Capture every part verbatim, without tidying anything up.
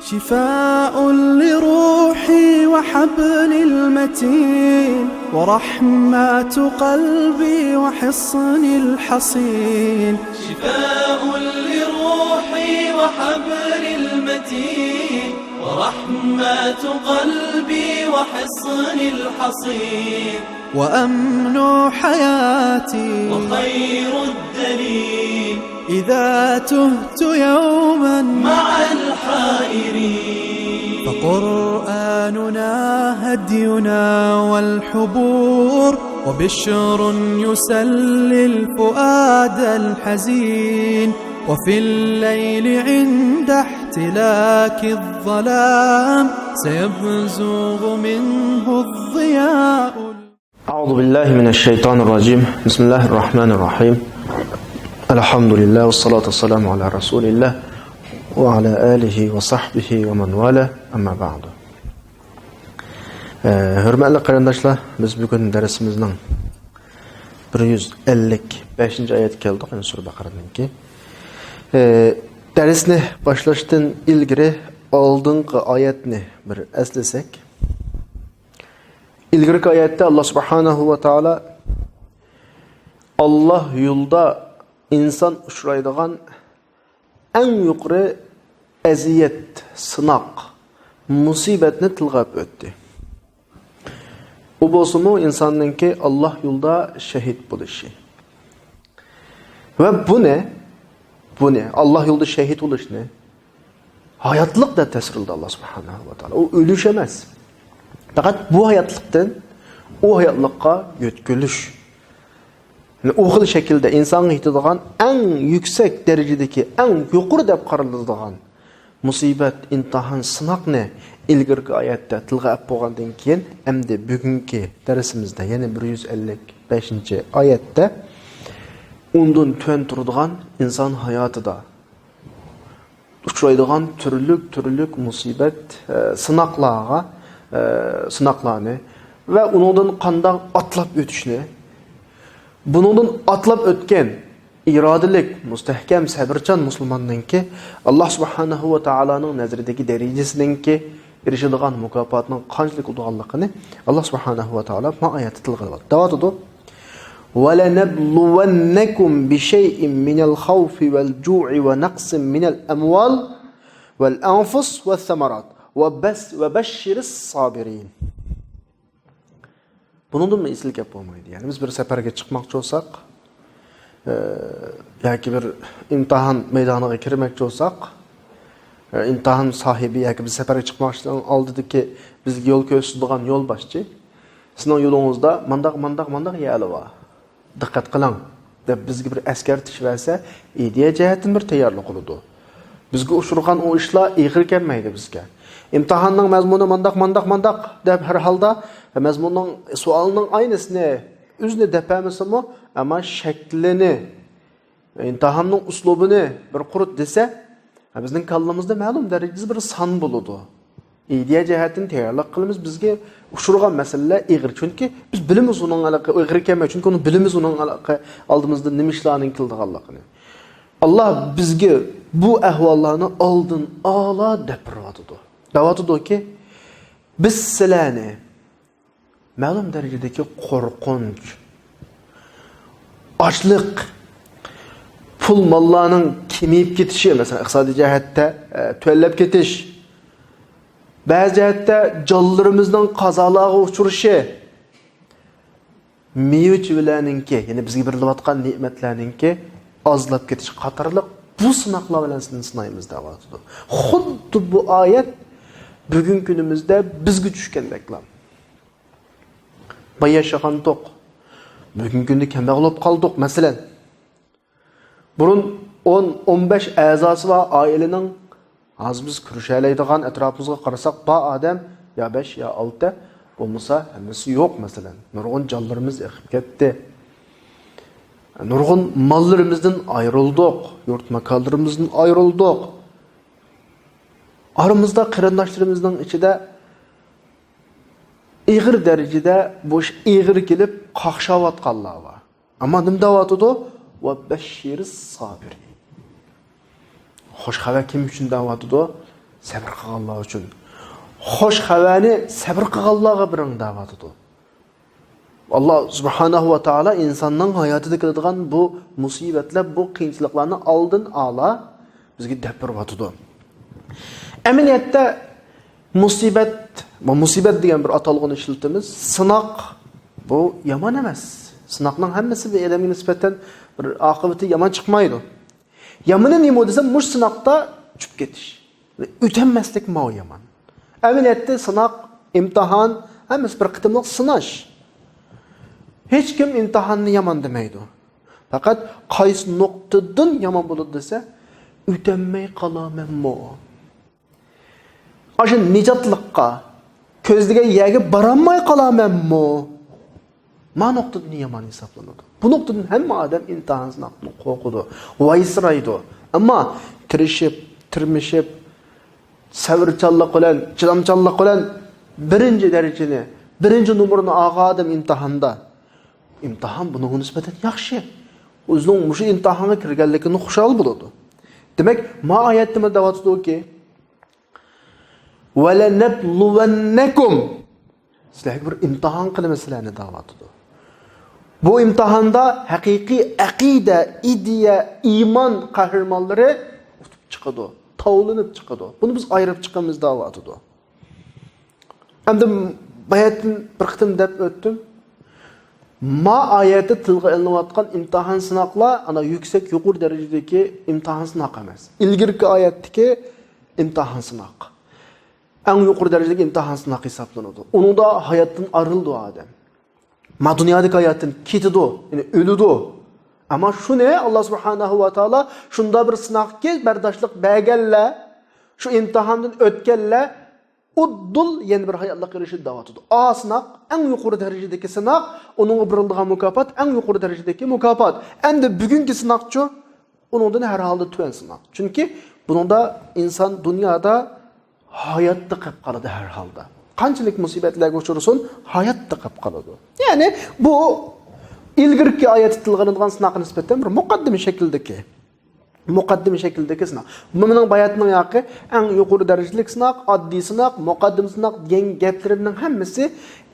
شفاء لروحي وحبل المتين، ورحمة قلبي وحصن الحصين. شفاء لروحي وحبل المتين، ورحمة قلبي وحصن الحصين. وأمن حياتي وخير الدليل، إذا تهت يوما مع الحائرين. فقرآننا هدينا والحبور، وبشر يسلي الفؤاد الحزين. وفي الليل عند احتلاك الظلام، سيبزغ منه الضياء. أعوذ بالله من الشيطان الرجيم. بسم الله الرحمن الرحيم. الحمد لله والصلاة والسلام على رسول الله وعلى آله وصحبه ومن والاه. أما بعد. ئە، ھۆرمەتلىك قېرىنداشلار، بىز بۈگۈن دەرسىمىزنىڭ بىر يۈز ئەللىك بەشىنچى ئايەتكە كەلدۇق، يەنى سۈرە بەقەرەنىڭكى. ئە، دەرسنى باشلاشتىن ئىلگىرى ئالدىنقى ئايەتنى بىر ئەسلىسەك. ئىلگىرىكى ئايەتتە ئاللا سۇبھانەھۇ ۋە تائالا ئاللا يولىدا ئىنسان ئۇچرايدىغان ئەڭ يۇقىرى ئەزىيەت، سىناق، مۇسىبەتنى تىلغا ئېلىپ ئۆتتى. ئۇ بولسىمۇ ئىنساننىڭكى ئاللا يولىدا شەھىد بولۇشى. ۋە بۇنى، بۇنى، ئاللا يولىدا شەھىد بولۇشنى ھاياتلىق دەپ تەسۋىرلىدى ئاللا سۇبھانەھۇ ۋە تائالا. ئۇ ئۆلۈش ئەمەس. پەقەت بۇ ھاياتلىقتىن ئۇ ھاياتلىققا يۆتكىلىش. يەنى ئۇ خىل شەكىلدە ئىنسانغا يېتىدىغان ئەڭ يۈكسەك دەرىجىدىكى، ئەڭ يۇقىرى دەپ قارىلىدىغان مۇسىبەت، ئىمتىھان، سىناقنى ئىلگىرىكى ئايەتتە تىلغا ئېلىپ بولغاندىن كېيىن، ئەمدى بۈگۈنكى دەرسىمىزدە، يەنى بىر يۈز ئەللىك بەشىنچى ئايەتتە ئۇندىن تۆۋەن تۇرىدىغان ئىنسان ھاياتىدا ئۇچرايدىغان تۈرلۈك، تۈرلۈك مۇسىبەت، ئە، سىناقلارغا، ئە، سىناقلارنى ۋە ئۇنىڭدىن قانداق ئاتلاپ ئۆتۈشنى، بۇنىڭدىن ئاتلاپ ئۆتكەن ئىرادىلىك، مۇستەھكەم، سەۋرچان مۇسۇلماننىڭكى ئاللا سۇبھانەھۇ ۋە تائالانىڭ نەزىرىدىكى دەرىجىسىنىڭكى ئېرىشىدىغان مۇكاپاتىنىڭ قانچىلىك بولىدىغانلىقىنى ئاللا سۇبھانەھۇ ۋە تائالا ما ئايەتتە تىلغا ئېلىۋاتىدۇ. دەۋاتىدۇ، ولنبلونكم بشيء من الخوف والجوع ونقص من الأموال والأنفس والثمرات وبس-، وبشر الصابرين. بۇنىڭدىنمۇ ئېسىل گەپ بولمايدۇ. يەنى بىز بىر سەپەرگە چىقماقچى بولساق، ئە، ياكى بىر ئىمتىھان مەيدانىغا كىرمەكچى بولساق، ئە، ئىمتىھان ساھىبى ياكى بىز سەپەرگە چىقماقچىنىڭ ئالدىدىكى بىزگە يول كۆرسىتىدىغان يولباشچى، سىزنىڭ يولىڭىزدا مانداق، مانداق، مانداق يەرلەر بار. دىققەت قىلىڭ، دەپ بىزگە بىر ئەسكەرتىش بەرسە، ئىدىيە جەھەتتىن بىر تەييارلىق قىلىدۇ. بىزگە ئۇچرىغان ئۇ ئىشلار ئېغىر كەلمەيدۇ بىزگە. ئىمتىھاننىڭ مەزمۇنى مانداق، مانداق، مانداق دەپ ھەر ھالدا مەزمۇننىڭ، سوئالنىڭ ئاينىسىنى، ئۆزىنى دەپ بەرمىسىمۇ، ئەمما شەكلىنى، ئىمتىھاننىڭ ئۇسلۇبىنى بىر قۇرۇت دېسە، بىزنىڭ كاللىمىزدا مەلۇم دەرىجىدە بىر سان بولىدۇ. ئىدىيە جەھەتتىن تەييارلىق قىلىمىز. بىزگە ئۇچرىغان مەسىلىلەر ئېغىر. چۈنكى بىز بىلىمىز ئۇنىڭ ھېلىقى ئېغىر ئىكەنمەن. چۈنكى ئۇنى بىلىمىز ئۇنىڭ ھېلىقى ئالدىمىزدا نېمە ئىشلارنىڭ كېلىدىغانلىقىنى. ئاللا بىزگە بۇ ئەھۋاللارنى ئالدىن ئالا دەپ بېرىۋاتىدۇ. دەۋاتىدۇكى، بىز سىلەرنى مەلۇم دەرىجىدىكى قورقۇنچ، ئاچلىق، پۇل ماللارنىڭ كېمىيىپ كېتىشى، مەسىلەن، ئىقتىسادىي جەھەتتە، ئە، تۆۋەنلەپ كېتىش، بەزى جەھەتتە جانلىرىمىزنىڭ قازالارغا ئۇچرىشى، مېۋە-چېۋىلەرنىڭكى، يەنى بىزگە بېرىلىۋاتقان نېمەتلەرنىڭكى ئازلاپ كېتىشى قاتارلىق بۇ سىناقلار بىلەن سىزنى سىنايمىز دەۋاتىدۇ. خۇددى بۇ ئايەت بۈگۈنكى كۈنىمىزدە بىزگە چۈشكەندەكلا. باي ياشىغانتۇق. بۈگۈنكى كۈندە كەمبەغەل بولۇپ قالدۇق، مەسىلەن. بۇرۇن ئون، ئون بەش ئەزاسى بار ئائىلىنىڭ، ھازىر بىز كۆرۈشەلەيدىغان ئەتراپىمىزغا قارىساق، بار ئادەم يا بەش، يا ئالتە، بولمىسا ھەممىسى يوق، مەسىلەن. نۇرغۇن جانلىرىمىز ئېقىپ كەتتى. نۇرغۇن ماللىرىمىزدىن ئايرىلدۇق، يۇرت ماكانلىرىمىزدىن ئايرىلدۇق. ئارىمىزدا قېرىنداشلىرىمىزنىڭ ئىچىدە ئېغىر دەرىجىدە بۇ ئىش ئېغىر كېلىپ قاقشاۋاتقانلار بار. ئەمما نېمە دەۋاتىدۇ؟ «ۋە بەششىرىس سابىرىن.» خوش خەۋەر كىم ئۈچۈن دەۋاتىدۇ؟ سەۋر قىلغانلار ئۈچۈن. خۇش خەۋەرنى سەۋر قىلغانلارغا بېرىڭ دەۋاتىدۇ. ئاللا سۇبھانەھۇ ۋە تائالا ئىنساننىڭ ھاياتىدا كېلىدىغان بۇ مۇسىبەتلەر، بۇ قىيىنچىلىقلارنى ئالدىن ئالا بىزگە دەپ بېرىۋاتىدۇ. ئەمەلىيەتتە مۇسىبەت، بۇ مۇسىبەت دېگەن بىر ئاتالغۇنى ئىشلىتىمىز. سىناق بۇ يامان ئەمەس. سىناقنىڭ ھەممىسى بىر ئادەمگە نىسبەتەن بىر ئاقىۋىتى يامان چىقمايدۇ. يامىنى نېمە دېسەم، مۇشۇ سىناقتا چۈشۈپ كېتىش. ئۆتەلمەسلىك ماۋۇ يامان. ئەمەلىيەتتە سىناق، ئىمتىھان، ھەممىسى بىر قېتىملىق سىناش. ھېچكىم ئىمتىھاننى يامان دېمەيدۇ. پەقەت قايسى نۇقتىدىن يامان بولىدۇ دېسە، ئۆتەلمەي قالامەنمۇ؟ ئاشۇ نىجاتلىققا، كۆزلىگەن يەرگە بارالماي قالامەنمۇ؟ ما نۇقتىدىن يامان ھېسابلىنىدۇ. بۇ نۇقتىدىن ھەممە ئادەم ئىمتىھان سىناقتىن قورقىدۇ، ۋايسىرايدۇ. ئەمما تىرىشىپ، تىرمىشىپ، سەۋرچانلىق بىلەن، چىدامچانلىق بىلەن بىرىنچى دەرىجىنى، بىرىنچى نومۇرنى ئالغان ئادەم ئىمتىھاندا، ئىمتىھان بۇنىڭغا نىسبەتەن ياخشى. ئۆزىنىڭ مۇشۇ ئىمتىھانغا كىرگەنلىكىنى خۇشال بولىدۇ. دېمەك، ما ئايەتتىمۇ دەۋاتىدۇكى، ۋەلەنەبلۇۋەننەكۇم. سىلەرگە بىر ئىمتىھان قىلىمىز سىلەرنى دەۋاتىدۇ. بۇ ئىمتىھاندا ھەقىقىي ئەقىدە، ئىدىيە، ئىمان قەھرىمانلىرى ئۇتۇپ چىقىدۇ، تاۋلىنىپ چىقىدۇ. بۇنى بىز ئايرىپ چىقىمىز دەۋاتىدۇ. ئەمدى باياتتىن بىر قېتىم دەپ ئۆتتۈم. ما ئايەتتە تىلغا ئېلىنىۋاتقان ئىمتىھان سىناقلار ئانا يۈكسەك، يۇقىرى دەرىجىدىكى ئىمتىھان سىناق ئەمەس. ئىلگىرىكى ئايەتتىكى ئىمتىھان سىناق. ئەڭ يۇقىرى دەرىجىدىكى ئىمتىھان سىناق ھېسابلىنىدۇ. ئۇنىڭدا ھاياتتىن ئايرىلىدۇ ئادەم. ما دۇنيادىكى ھاياتتىن كېتىدۇ، يەنى ئۆلىدۇ. ئەمما شۇنى ئاللا سۇبھانەھۇ ۋە تائالا شۇنداق بىر سىناقكە بەرداشلىق بەرگەنلەر، شۇ ئىمتىھاندىن ئۆتكەنلەر ئۇددۇل يەنە بىر ھاياتلىققا ئېرىشىدۇ دەۋاتىدۇ. ئا سىناق ئەڭ يۇقىرى دەرىجىدىكى سىناق، ئۇنىڭغا بېرىلىدىغان مۇكاپات ئەڭ يۇقىرى دەرىجىدىكى مۇكاپات. ئەمدى بۈگۈنكى سىناقچۇ؟ ئۇنىڭدىن ھەر ھالدا تۆۋەن سىناق. چۈنكى بۇنىڭدا ئىنسان دۇنيادا ھاياتتا قېلىپ قالىدۇ ھەر ھالدا. قانچىلىك مۇسىبەتلەرگە ئۇچرىسۇن، ھاياتتا قېلىپ قالىدۇ. يەنى بۇ ئىلگىرىكى ئايەتتە تىلغا ئېلىنغان سىناققا نىسبەتەن بىر مۇقەددىمە شەكلىدىكى، مۇقەددىمە شەكلىدىكى سىناق. بۇ مېنىڭ باياتنىڭ ياقى ئەڭ يۇقىرى دەرىجىلىك سىناق، ئاددىي سىناق، مۇقەددىمە سىناق دېگەن گەپلىرىمنىڭ ھەممىسى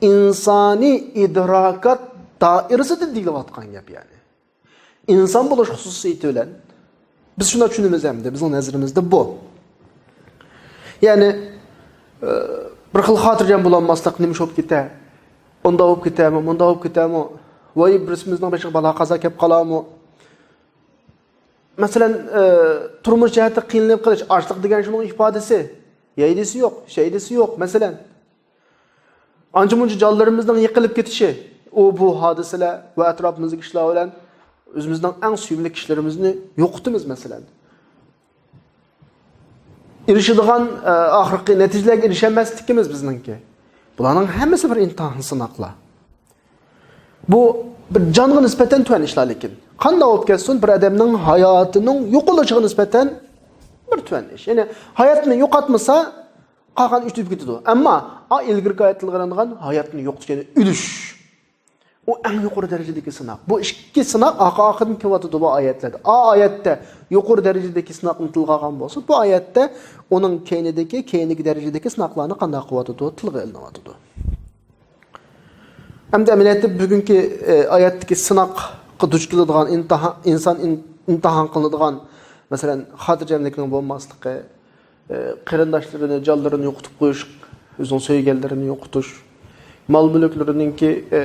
ئىنسانىي ئىدراكات دائىرىسىدە دېيىلىۋاتقان گەپ يەنى. ئىنسان بولۇش خۇسۇسىيىتى بىلەن بىز شۇنداق چۈشىنىمىز ئەمدى، بىزنىڭ نەزىرىمىزدە بۇ. يەنى، ئى، بىر خىل خاتىرجەم بولالماسلىق، نېمە ئىش بولۇپ كېتە، ئۇنداق بولۇپ كېتەمۇ، مۇنداق بولۇپ كېتەمۇ، ۋاي، بىرسىمىزنىڭ بېشىغا بالا قازا كەپ قالامۇ؟ مەسىلەن، ئى، تۇرمۇش جەھەتتە قىينىلىپ قېلىش، ئاچلىق دېگەن شۇنىڭ ئىپادىسى. يەيدىسى يوق، ئىچەيدىسى يوق، مەسىلەن. ئانچە-مۇنچە جانلىرىمىزنىڭ يىقىلىپ كېتىشى، ئۇ بۇ ھادىسىلەر ۋە ئەتراپىمىزدىكى ئىشلار بىلەن ئۆزىمىزنىڭ ئەڭ سۆيۈملۈك كىشىلىرىمىزنى يوقىتىمىز، مەسىلەن. ئېرىشىدىغان، ئە، ئاخىرقى نەتىجىلەرگە ئېرىشەلمەسلىكىمىز بىزنىڭكى. بۇلارنىڭ ھەممىسى بىر ئىمتىھان سىناقلار. بۇ بىر جانغا نىسبەتەن تۆۋەن ئىشلار، لېكىن قانداق بولۇپ كەتسۇن، بىر ئادەمنىڭ ھاياتىنىڭ يوقىلىشىغا نىسبەتەن بىر تۆۋەن ئىش. يەنى ھاياتنى يوقاتمىسا، قالغان ئۈچ تۈگىدۇ. ئەمما ئا ئىلگىرىكى ئايەتتە تىلغا ئېلىنغان ھاياتنى يوقىتىش، يەنى ئۆلۈش. ئۇ ئەڭ يۇقىرى دەرىجىدىكى سىناق. بۇ ئىككى سىناق ئارقا-ئارقىدىن كېلىۋاتىدۇ بۇ ئايەتلەردە. ئا ئايەتتە يۇقىرى دەرىجىدىكى سىناقنى تىلغا ئالغان بولسا، بۇ ئايەتتە ئۇنىڭ كەينىدىكى، كەينىدىكى دەرىجىدىكى سىناقلارنى قانداق قىلىۋاتىدۇ؟ تىلغا ئېلىنىۋاتىدۇ. ئەمدى ئەمەلىيەتتە بۈگۈنكى، ئى، ئايەتتىكى سىناققا دۇچ كېلىدىغان ئىمتىھان، ئىنسان ئىم-، ئىمتىھان قىلىنىدىغان، مەسىلەن، خاتىرجەملىكنىڭ بولماسلىقى، ئى، قېرىنداشلىرىنى، جانلىرىنى يوقىتىپ قويۇش، ئۆزىنىڭ سۆيگەنلىرىنى يوقىتىش، مال-مۈلۈكلىرىنىڭكى، ئى،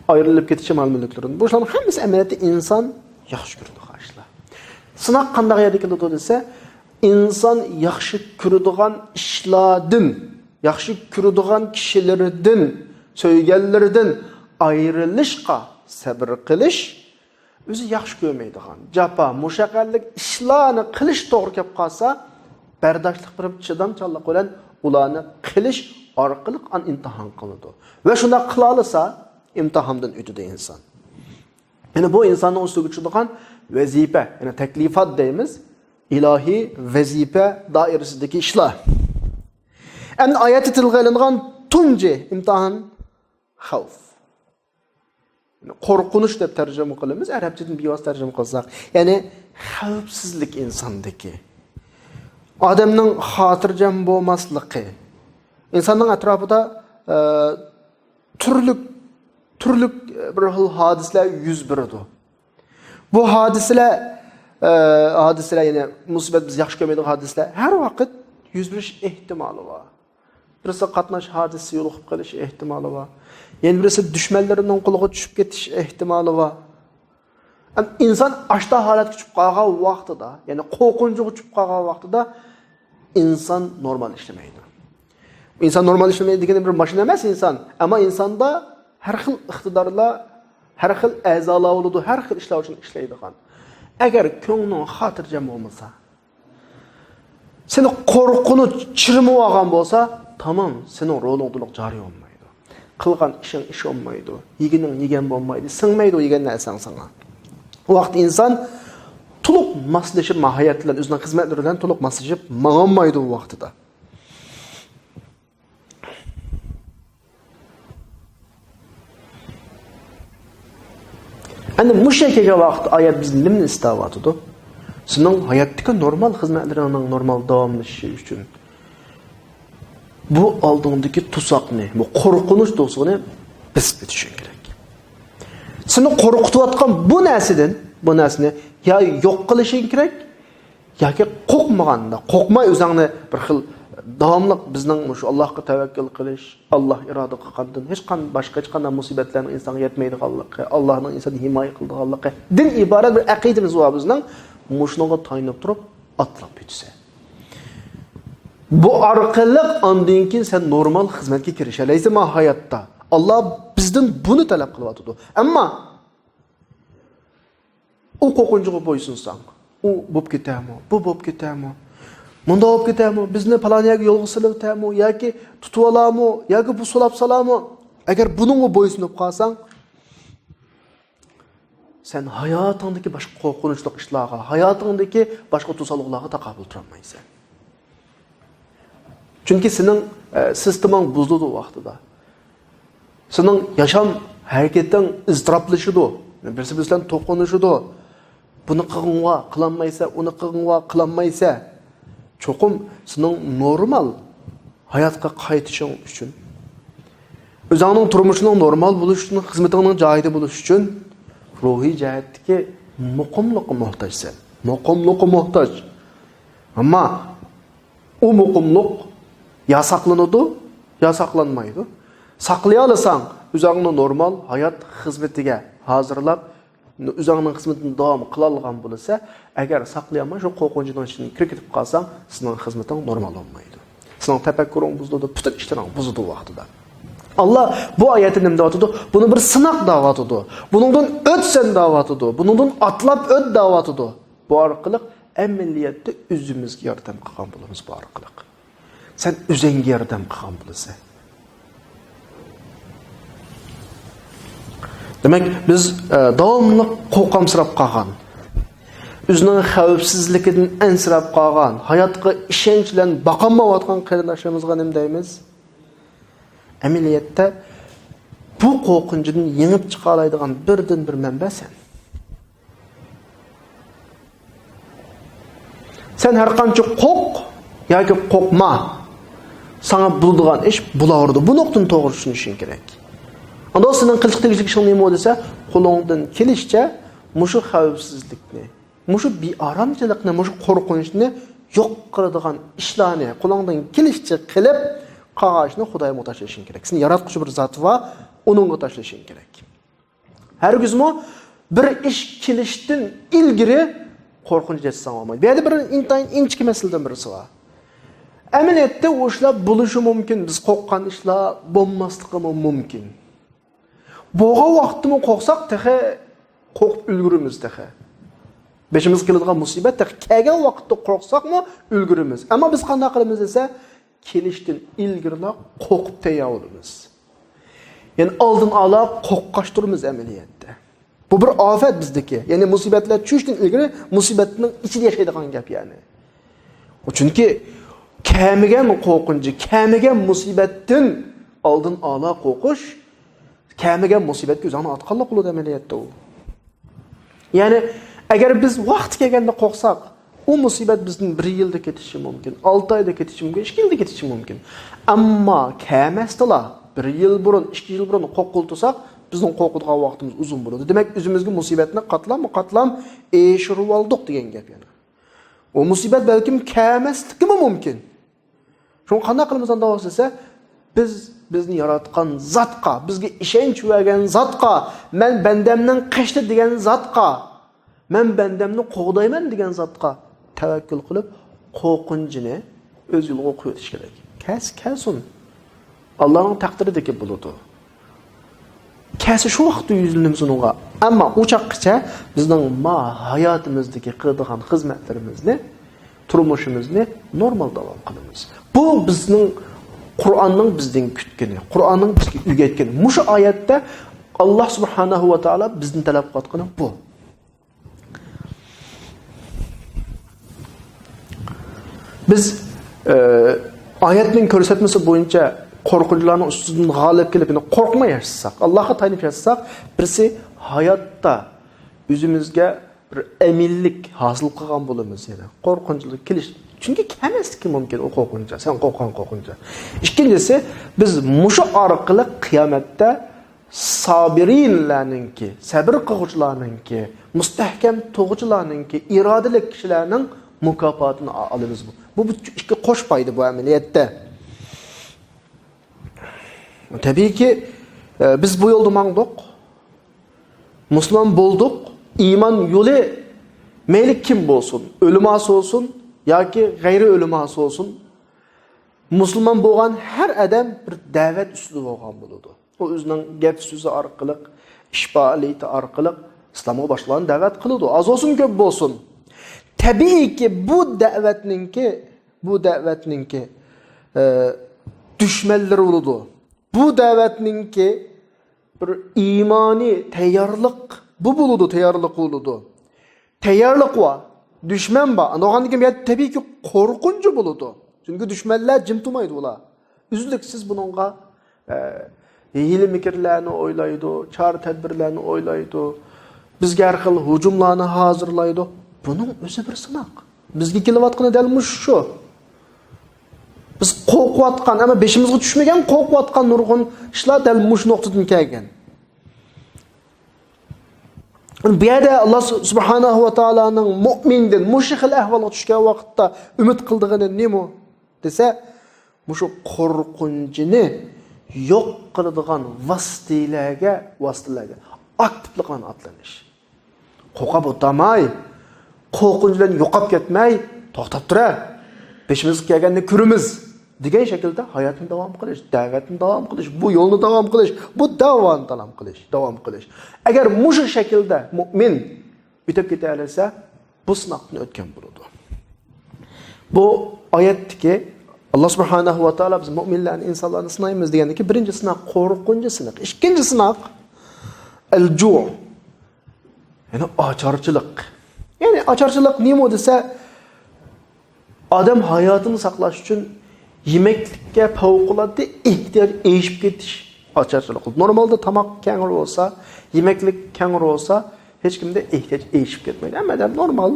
ئايرىلىپ كېتىشى، مال-مۈلۈكلىرىنى. بۇ ئىشلارنىڭ ھەممىسى ئەمەلىيەتتە ئىنسان ياخشى كۆرىدىغان ئىشلار. سىناق قانداق يەردە كېلىدۇ دېسە، ئىنسان ياخشى كۆرىدىغان ئىشلاردىن، ياخشى كۆرىدىغان كىشىلىرىدىن، سۆيگەنلىرىدىن ئايرىلىشقا سەۋر قىلىش، ئۆزى ياخشى كۆرمەيدىغان جاپا، مۇشەققەتلىك ئىشلارنى قىلىش توغرا كەپ قالسا، بەرداشلىق بېرىپ، چىدامچانلىق بىلەن ئۇلارنى قىلىش ئارقىلىق ئان ئىمتىھان قىلىنىدۇ. ۋە شۇنداق قىلالىسا، ئىمتىھاندىن ئۆتىدۇ ئىنسان. يەنى بۇ ئىنساننىڭ ئۈستىگە چۈشىدىغان ۋەزىپە، يەنى تەكلىفات دەيمىز، ئىلاھىي ۋەزىپە دائىرىسىدىكى ئىشلار. ئەمدى ئايەتتە تىلغا ئېلىنغان تۇنجى ئىمتىھان خەۋپ. قورقۇنچ دەپ تەرجىمە قىلىمىز، ئەرەبچىدىن بىۋاسىتە تەرجىمە قىلساق. يەنى خەۋپسىزلىك ئىنساندىكى. ئادەمنىڭ خاتىرجەم بولماسلىقى. ئىنساننىڭ ئەتراپىدا، ئە، تۈرلۈك، تۈرلۈك بىر خىل ھادىسىلەر يۈز بېرىدۇ. بۇ ھادىسىلەر، ئە، ھادىسىلەر، يەنى مۇسىبەت، بىز ياخشى كۆرمەيدىغان ھادىسىلەر ھەر ۋاقىت يۈز بېرىش ئېھتىمالى بار. بىرسى قاتناش ھادىسىسى يولۇقۇپ قېلىش ئېھتىمالى بار. يەنە بىرسى دۈشمەنلىرىنىڭ قولىغا چۈشۈپ كېتىش ئېھتىمالى بار. ئەم، ئىنسان ئاشتا ھالەتكە چۈشۈپ قالغان ۋاقتىدا، يەنى قورقۇنچىغا چۈشۈپ قالغان ۋاقتىدا ئىنسان نورمال ئىشلىمەيدۇ. ئىنسان نورمال ئىشلىمەيدۇ دېگىنى بىر ماشىنا ئەمەس ئىنسان. ئەمما ئىنساندا ھەر خىل ئىقتىدارلار، ھەر خىل ئەزالار بولىدۇ، ھەر خىل ئىشلار ئۈچۈن ئىشلەيدىغان. ئەگەر كۆڭلۈڭ خاتىرجەم بولمىسا، سېنى قورقۇنچ چىرمىۋالغان بولسا، تامام، سېنىڭ رولۇڭ تولۇق جارى بولمايدۇ. قىلغان ئىشىڭ ئىش بولمايدۇ. يېگىنىڭ يېگەن بولمايدۇ. سىڭمەيدۇ يېگەن نەرسەڭ ساڭا. ئۇ ۋاقىتتا ئىنسان تولۇق ماسلىشىپ، ماھىيەت بىلەن، ئۆزىنىڭ خىزمەتلىرى بىلەن تولۇق ماسلىشىپ ماڭالمايدۇ ئۇ ۋاقتىدا. ئەمدى مۇشۇ يەرگە كەلگەن ۋاقىتتا ئايەت بىزنى نېمىنى ئىستاۋاتىدۇ؟ سېنىڭ ھاياتتىكى نورمال خىزمەتلىرىڭنىڭ نورمال داۋاملىشىشى ئۈچۈن بۇ ئالدىڭدىكى توساقنى، بۇ قورقۇنچ توسىقىنى بېسىپ ئۆتۈشۈڭ كېرەك. سېنى قورقۇتۇۋاتقان بۇ نەرسىدىن، بۇ نەرسىنى يا يوق قىلىشىڭ كېرەك، ياكى قورقمىغاندا، قورقماي ئۆزۈڭنى بىر خىل داۋاملىق بىزنىڭ مۇشۇ ئاللاھقا تەۋەككۈل قىلىش، ئاللاھ ئىرادە قىلغاندىن ھېچقان-، باشقا ھېچقانداق مۇسىبەتلەرنىڭ ئىنسانغا يەتمەيدىغانلىقى، ئاللاھنىڭ ئىنساننى ھىمايە قىلىدىغانلىقىدىن ئىبارەت بىر ئەقىدىمىز بار بىزنىڭ. مۇشۇنىڭغا تايىنىپ تۇرۇپ ئاتلاپ ئۆتىسەن. بۇ ئارقىلىق ئاندىن كېيىن سەن نورمال خىزمەتكە كىرىشەلەيسەن ما ھاياتتا. ئاللاھ بىزدىن بۇنى تەلەپ قىلىۋاتىدۇ. ئەمما ئۇ قورقۇنچىغا بويسۇنساڭ، ئۇ بوپ كېتەرمۇ، بۇ بوپ كېتەرمۇ، مۇنداق بوپ كېتەرمۇ، بىزنى پالان يەرگە يولغا سېلىۋېتەرمۇ ياكى تۇتۇۋالارمۇ ياكى بۇ سولاپ سالارمۇ، ئەگەر بۇنىڭغا بويسۇنۇپ قالساڭ، سەن ھاياتىڭدىكى باشقا قورقۇنچلۇق ئىشلارغا، ھاياتىڭدىكى باشقا توسالغۇلارغا تاقابىل تۇرالمايسەن. چۈنكى سېنىڭ، ئە، سىستېماڭ بۇزۇلىدۇ ۋاقتىدا. سېنىڭ ياشام ھەرىكىتىڭ ئىزتىراپلىشىدۇ. بىرسى بىرسى بىلەن توقۇنۇشىدۇ. بۇنى قىلغىنىڭغا قىلالمايسەن، ئۇنى قىلغىنىڭغا قىلالمايسەن. چوقۇم سېنىڭ نورمال ھاياتقا قايتىشىڭ ئۈچۈن، ئۆزۈڭنىڭ تۇرمۇشىنىڭ نورمال بولۇشى ئۈچۈن، خىزمىتىڭنىڭ جايىدا بولۇشى ئۈچۈن روھىي جەھەتتىكى مۇقىملىققا موھتاجسەن. مۇقىملىققا موھتاج. ئەمما ئۇ مۇقىملىق يا ساقلىنىدۇ، يا ساقلانمايدۇ. ساقلىيالىساڭ، ئۆزۈڭنى نورمال ھايات خىزمىتىگە ھازىرلاپ، ئۆزۈڭنىڭ خىزمىتىنى داۋام قىلالىغان بولسا، ئەگەر ساقلىيالماي شۇ قورقۇنچنىڭ ئىچىدىن كىرىپ كېتىپ قالساڭ، سېنىڭ خىزمىتىڭ نورمال بولمايدۇ. سېنىڭ تەپەككۇرۇڭ بۇزۇلىدۇ، پۈتۈن ئىشلىرىڭ بۇزۇلىدۇ ۋاقتىدا. ئاللاھ بۇ ئايەتتە نېمە دەۋاتىدۇ؟ بۇنى بىر سىناق دەۋاتىدۇ. بۇنىڭدىن ئۆتسەن دەۋاتىدۇ. بۇنىڭدىن ئاتلاپ ئۆت دەۋاتىدۇ. بۇ ئارقىلىق ئەمەلىيەتتە ئۆزىمىزگە ياردەم قىلغان بولىمىز بۇ ئارقىلىق. سەن ئۆزۈڭگە ياردەم قىلغان بولىسەن. دېمەك، بىز، ئە، داۋاملىق قورقامسىراپ قالغان، ئۆزىنىڭ خەۋپسىزلىكىدىن ئەنسىرەپ قالغان، ھاياتقا ئىشەنچ بىلەن باقالمايۋاتقان قېرىنداشلىرىمىزغا نېمە دەيمىز؟ ئەمەلىيەتتە بۇ قورقۇنچىدىن يېڭىپ چىقالايدىغان بىردىنبىر مەنبە سەن. سەن ھەر قانچە قورق ياكى قورقما، ساڭا بولىدىغان ئىش بولاۋېرىدۇ. بۇ نۇقتىنى توغرا چۈشىنىشىڭ كېرەك. ئاندىن سېنىڭ قىلىشقا تېگىشلىك ئىشىڭ نېمە دېسە، قولۇڭدىن كېلىشىچە مۇشۇ خەۋپسىزلىكنى، مۇشۇ بىئارامچىلىقنى، مۇشۇ قورقۇنچنى يوق قىلىدىغان ئىشلارنى قولۇڭدىن كېلىشىچە قىلىپ، قالغان ئىشنى خۇدايغا تاشلىشىڭ كېرەك. سېنى ياراتقۇچى بىر زات بار، ئۇنىڭغا تاشلىشىڭ كېرەك. ھەرگىزمۇ بىر ئىش كېلىشتىن ئىلگىرى قورقۇنچ ياسىساڭ بولمايدۇ. بۇ يەردە بىر ئىنتايىن ئىنچىكە مەسىلىدىن بىرسى بار. ئەمەلىيەتتە ئۇ ئىشلار بولۇشى مۇمكىن، بىز قورققان ئىشلار بولماسلىقىمۇ مۇمكىن. بولغان ۋاقىتتىمۇ قورقساق، تېخى قورقۇپ ئۈلگۈرىمىز تېخى. بېشىمىزغا كېلىدىغان مۇسىبەت تېخى كەلگەن ۋاقىتتا قورقساقمۇ ئۈلگۈرىمىز. ئەمما بىز قانداق قىلىمىز دېسە، كېلىشتىن ئىلگىرىلا قورقۇپ تەييار بولىمىز. يەنى ئالدىن ئالا قورققاچ تۇرىمىز ئەمەلىيەتتە. بۇ بىر ئافەت بىزدىكى. يەنى مۇسىبەتلەر چۈشۈشتىن ئىلگىرى مۇسىبەتنىڭ ئىچىدە ياشايدىغان گەپ يەنى. چۈنكى كەلمىگەن قورقۇنچى، كەلمىگەن مۇسىبەتتىن ئالدىن ئالا قورقۇش، كەلمىگەن مۇسىبەتكە ئۆزۈڭنى ئاتقانلىق بولىدۇ ئەمەلىيەتتە ئۇ. يەنى ئەگەر بىز ۋاقتى كەلگەندە قورقساق، ئۇ مۇسىبەت بىزدىن بىر يىلدا كېتىشى مۇمكىن، ئالتە ئايدا كېتىشى مۇمكىن، ئىككى يىلدا كېتىشى مۇمكىن. ئەمما كەمەستىلا بىر يىل بۇرۇن، ئىككى يىل بۇرۇن قورقۇۋاتساق، بىزنىڭ قورقىدىغان ۋاقتىمىز ئۇزۇن بولىدۇ. دېمەك، ئۆزىمىزگە مۇسىبەتنى قاتلاممۇ قاتلام ئېشۇرۇۋالدۇق دېگەن گەپ يەنە. ئۇ مۇسىبەت بەلكىم كەمەسلىكىمۇ مۇمكىن. شۇڭا قانداق قىلىمىز ئانداق بولسا دېسە، بىز بىزنى ياراتقان زاتقا، بىزگە ئىشەنچ بەرگەن زاتقا، مەن بەندەمنىڭ قېشىدا دېگەن زاتقا، مەن بەندەمنى قوغدايمەن دېگەن زاتقا تەۋەككۈل قىلىپ، قورقۇنچىنى ئۆز يولىغا قويۇۋېتىش كېرەك. كەلسە كەلسۇن. ئاللانىڭ تەقدىرىدىكى بولىدۇ. كەلسە شۇ ۋاقىتتا يۈزلىنىمىز ئۇنىڭغا. ئەمما ئۇ چاغقىچە بىزنىڭ ما ھاياتىمىزدىكى قىلىدىغان خىزمەتلىرىمىزنى، تۇرمۇشىمىزنى نورمال داۋام قىلىمىز. بۇ بىزنىڭ قۇرئاننىڭ بىزدىن كۈتكىنى، قۇرئاننىڭ بىزگە ئۆگەتكىنى. مۇشۇ ئايەتتە ئاللا سۇبھانەھۇ ۋە تائالا بىزدىن تەلەپ قىلىۋاتقىنى بۇ. بىز، ئە، ئايەتنىڭ كۆرسەتمىسى بويىچە قورقۇنچلارنىڭ ئۈستىدىن غالىب كېلىپ، يەنى قورقماي ياشىساق، ئاللاغا تايىنىپ ياشىساق، بىرسى ھاياتتا ئۆزىمىزگە بىر ئەمىنلىك ھاسىل قىلغان بولىمىز يەنە. قورقۇنچلۇق كېلىش، چۈنكى كەلمەسلىكى مۇمكىن ئۇ قورقۇنچ، سەن قورققان قورقۇنچ. ئىككىنچىسى، بىز مۇشۇ ئارقىلىق قىيامەتتە سابىرىنلارنىڭكى، سەبىر قىلغۇچىلارنىڭكى، مۇستەھكەم تۇرغۇچىلارنىڭكى، ئىرادىلىك كىشىلەرنىڭ مۇكاپاتىنى ئا-، ئالىمىز. بۇ، بۇ ئىككى قوش پايدا بۇ ئەمەلىيەتتە. تەبىئىيكى، ئە، بىز بۇ يولدا ماڭدۇق. مۇسۇلمان بولدۇق. ئىمان يولى مەيلى كىم بولسۇن، ئۆلىماسى بولسۇن ياكى غەيرىي ئۆلىماسى بولسۇن، مۇسۇلمان بولغان ھەر ئادەم بىر دەۋەت ئۈستىدە بولغان بولىدۇ. ئۇ ئۆزىنىڭ گەپ سۆزى ئارقىلىق، ئىش پائالىيىتى ئارقىلىق ئىسلامغا باشقىلارنى دەۋەت قىلىدۇ. ئاز بولسۇن، كۆپ بولسۇن. تەبىئىيكى، بۇ دەۋەتنىڭكى، بۇ دەۋەتنىڭكى، ئە، دۈشمەنلىرى بولىدۇ. بۇ دەۋەتنىڭكى بىر ئىمانىي تەييارلىق، بۇ بولىدۇ، تەييارلىق بولىدۇ. تەييارلىق بار، دۈشمەن بار. ئانداق بولغاندىن كېيىن بۇ يەردە تەبىئىيكى قورقۇنچى بولىدۇ. چۈنكى دۈشمەنلەر جىم تۇرمايدۇ ئۇلار. ئۈزلۈكسىز بۇنىڭغا، ئە، ھىيلە-مىكىرلەرنى ئويلايدۇ، چارە-تەدبىرلەرنى ئويلايدۇ. بىزگە ھەر خىل ھۇجۇملارنى ھازىرلايدۇ. بۇنىڭ ئۆزى بىر سىناق. بىزگە كېلىۋاتقىنى دەل مۇشۇ شۇ. بىز قورقۇۋاتقان، ئەمما بېشىمىزغا چۈشمىگەن قورقۇۋاتقان نۇرغۇن ئىشلار دەل مۇشۇ نۇقتىدىن كەلگەن. بۇ يەردە ئاللا سۇ-، سۇبھانەھۇ ۋە تائالانىڭ مۇئمىندىن مۇشۇ خىل ئەھۋالغا چۈشكەن ۋاقىتتا ئۈمىد قىلىدىغىنى نېمە دېسە، مۇشۇ قورقۇنچىنى يوق قىلىدىغان ۋاسىتىلەرگە، ۋاسىتىلەرگە ئاكتىپلىق بىلەن ئاتلىنىش. قورقۇپ ئولتۇرماي، قورقۇنچ بىلەن يوقاپ كەتمەي، توختاپ تۇرە. بېشىمىزغا كەلگەننى كۆرىمىز دېگەن شەكىلدە ھاياتنى داۋام قىلىش، دەۋەتنى داۋام قىلىش، بۇ يولنى داۋام قىلىش، بۇ دەۋانى داۋام قىلىش، داۋام قىلىش. ئەگەر مۇشۇ شەكىلدە مۇئمىن ئۆتۈپ كېتەلىسە، بۇ سىناقتىن ئۆتكەن بولىدۇ. بۇ ئايەتتىكى، ئاللا سۇبھانەھۇ ۋە تائالا بىز مۇئمىنلارنى، ئىنسانلارنى سىنايمىز دېگەندىكى بىرىنچى سىناق قورقۇنچ سىنىق. ئىككىنچى سىناق، ئەل-جۇ. يەنى ئاچارچىلىق. يەنى ئاچارچىلىق نېمە دېسە، ئادەم ھاياتىنى ساقلاش ئۈچۈن يېمەكلىككە پەۋقۇلئاددە ئېھتىياج ئېشىپ كېتىش ئاچارچىلىق. نورمالدا تاماق كەڭرى بولسا، يېمەكلىك كەڭرى بولسا، ھېچكىمدە ئېھتىياج ئېشىپ كەتمەيدۇ. ھەممە ئادەم نورمال،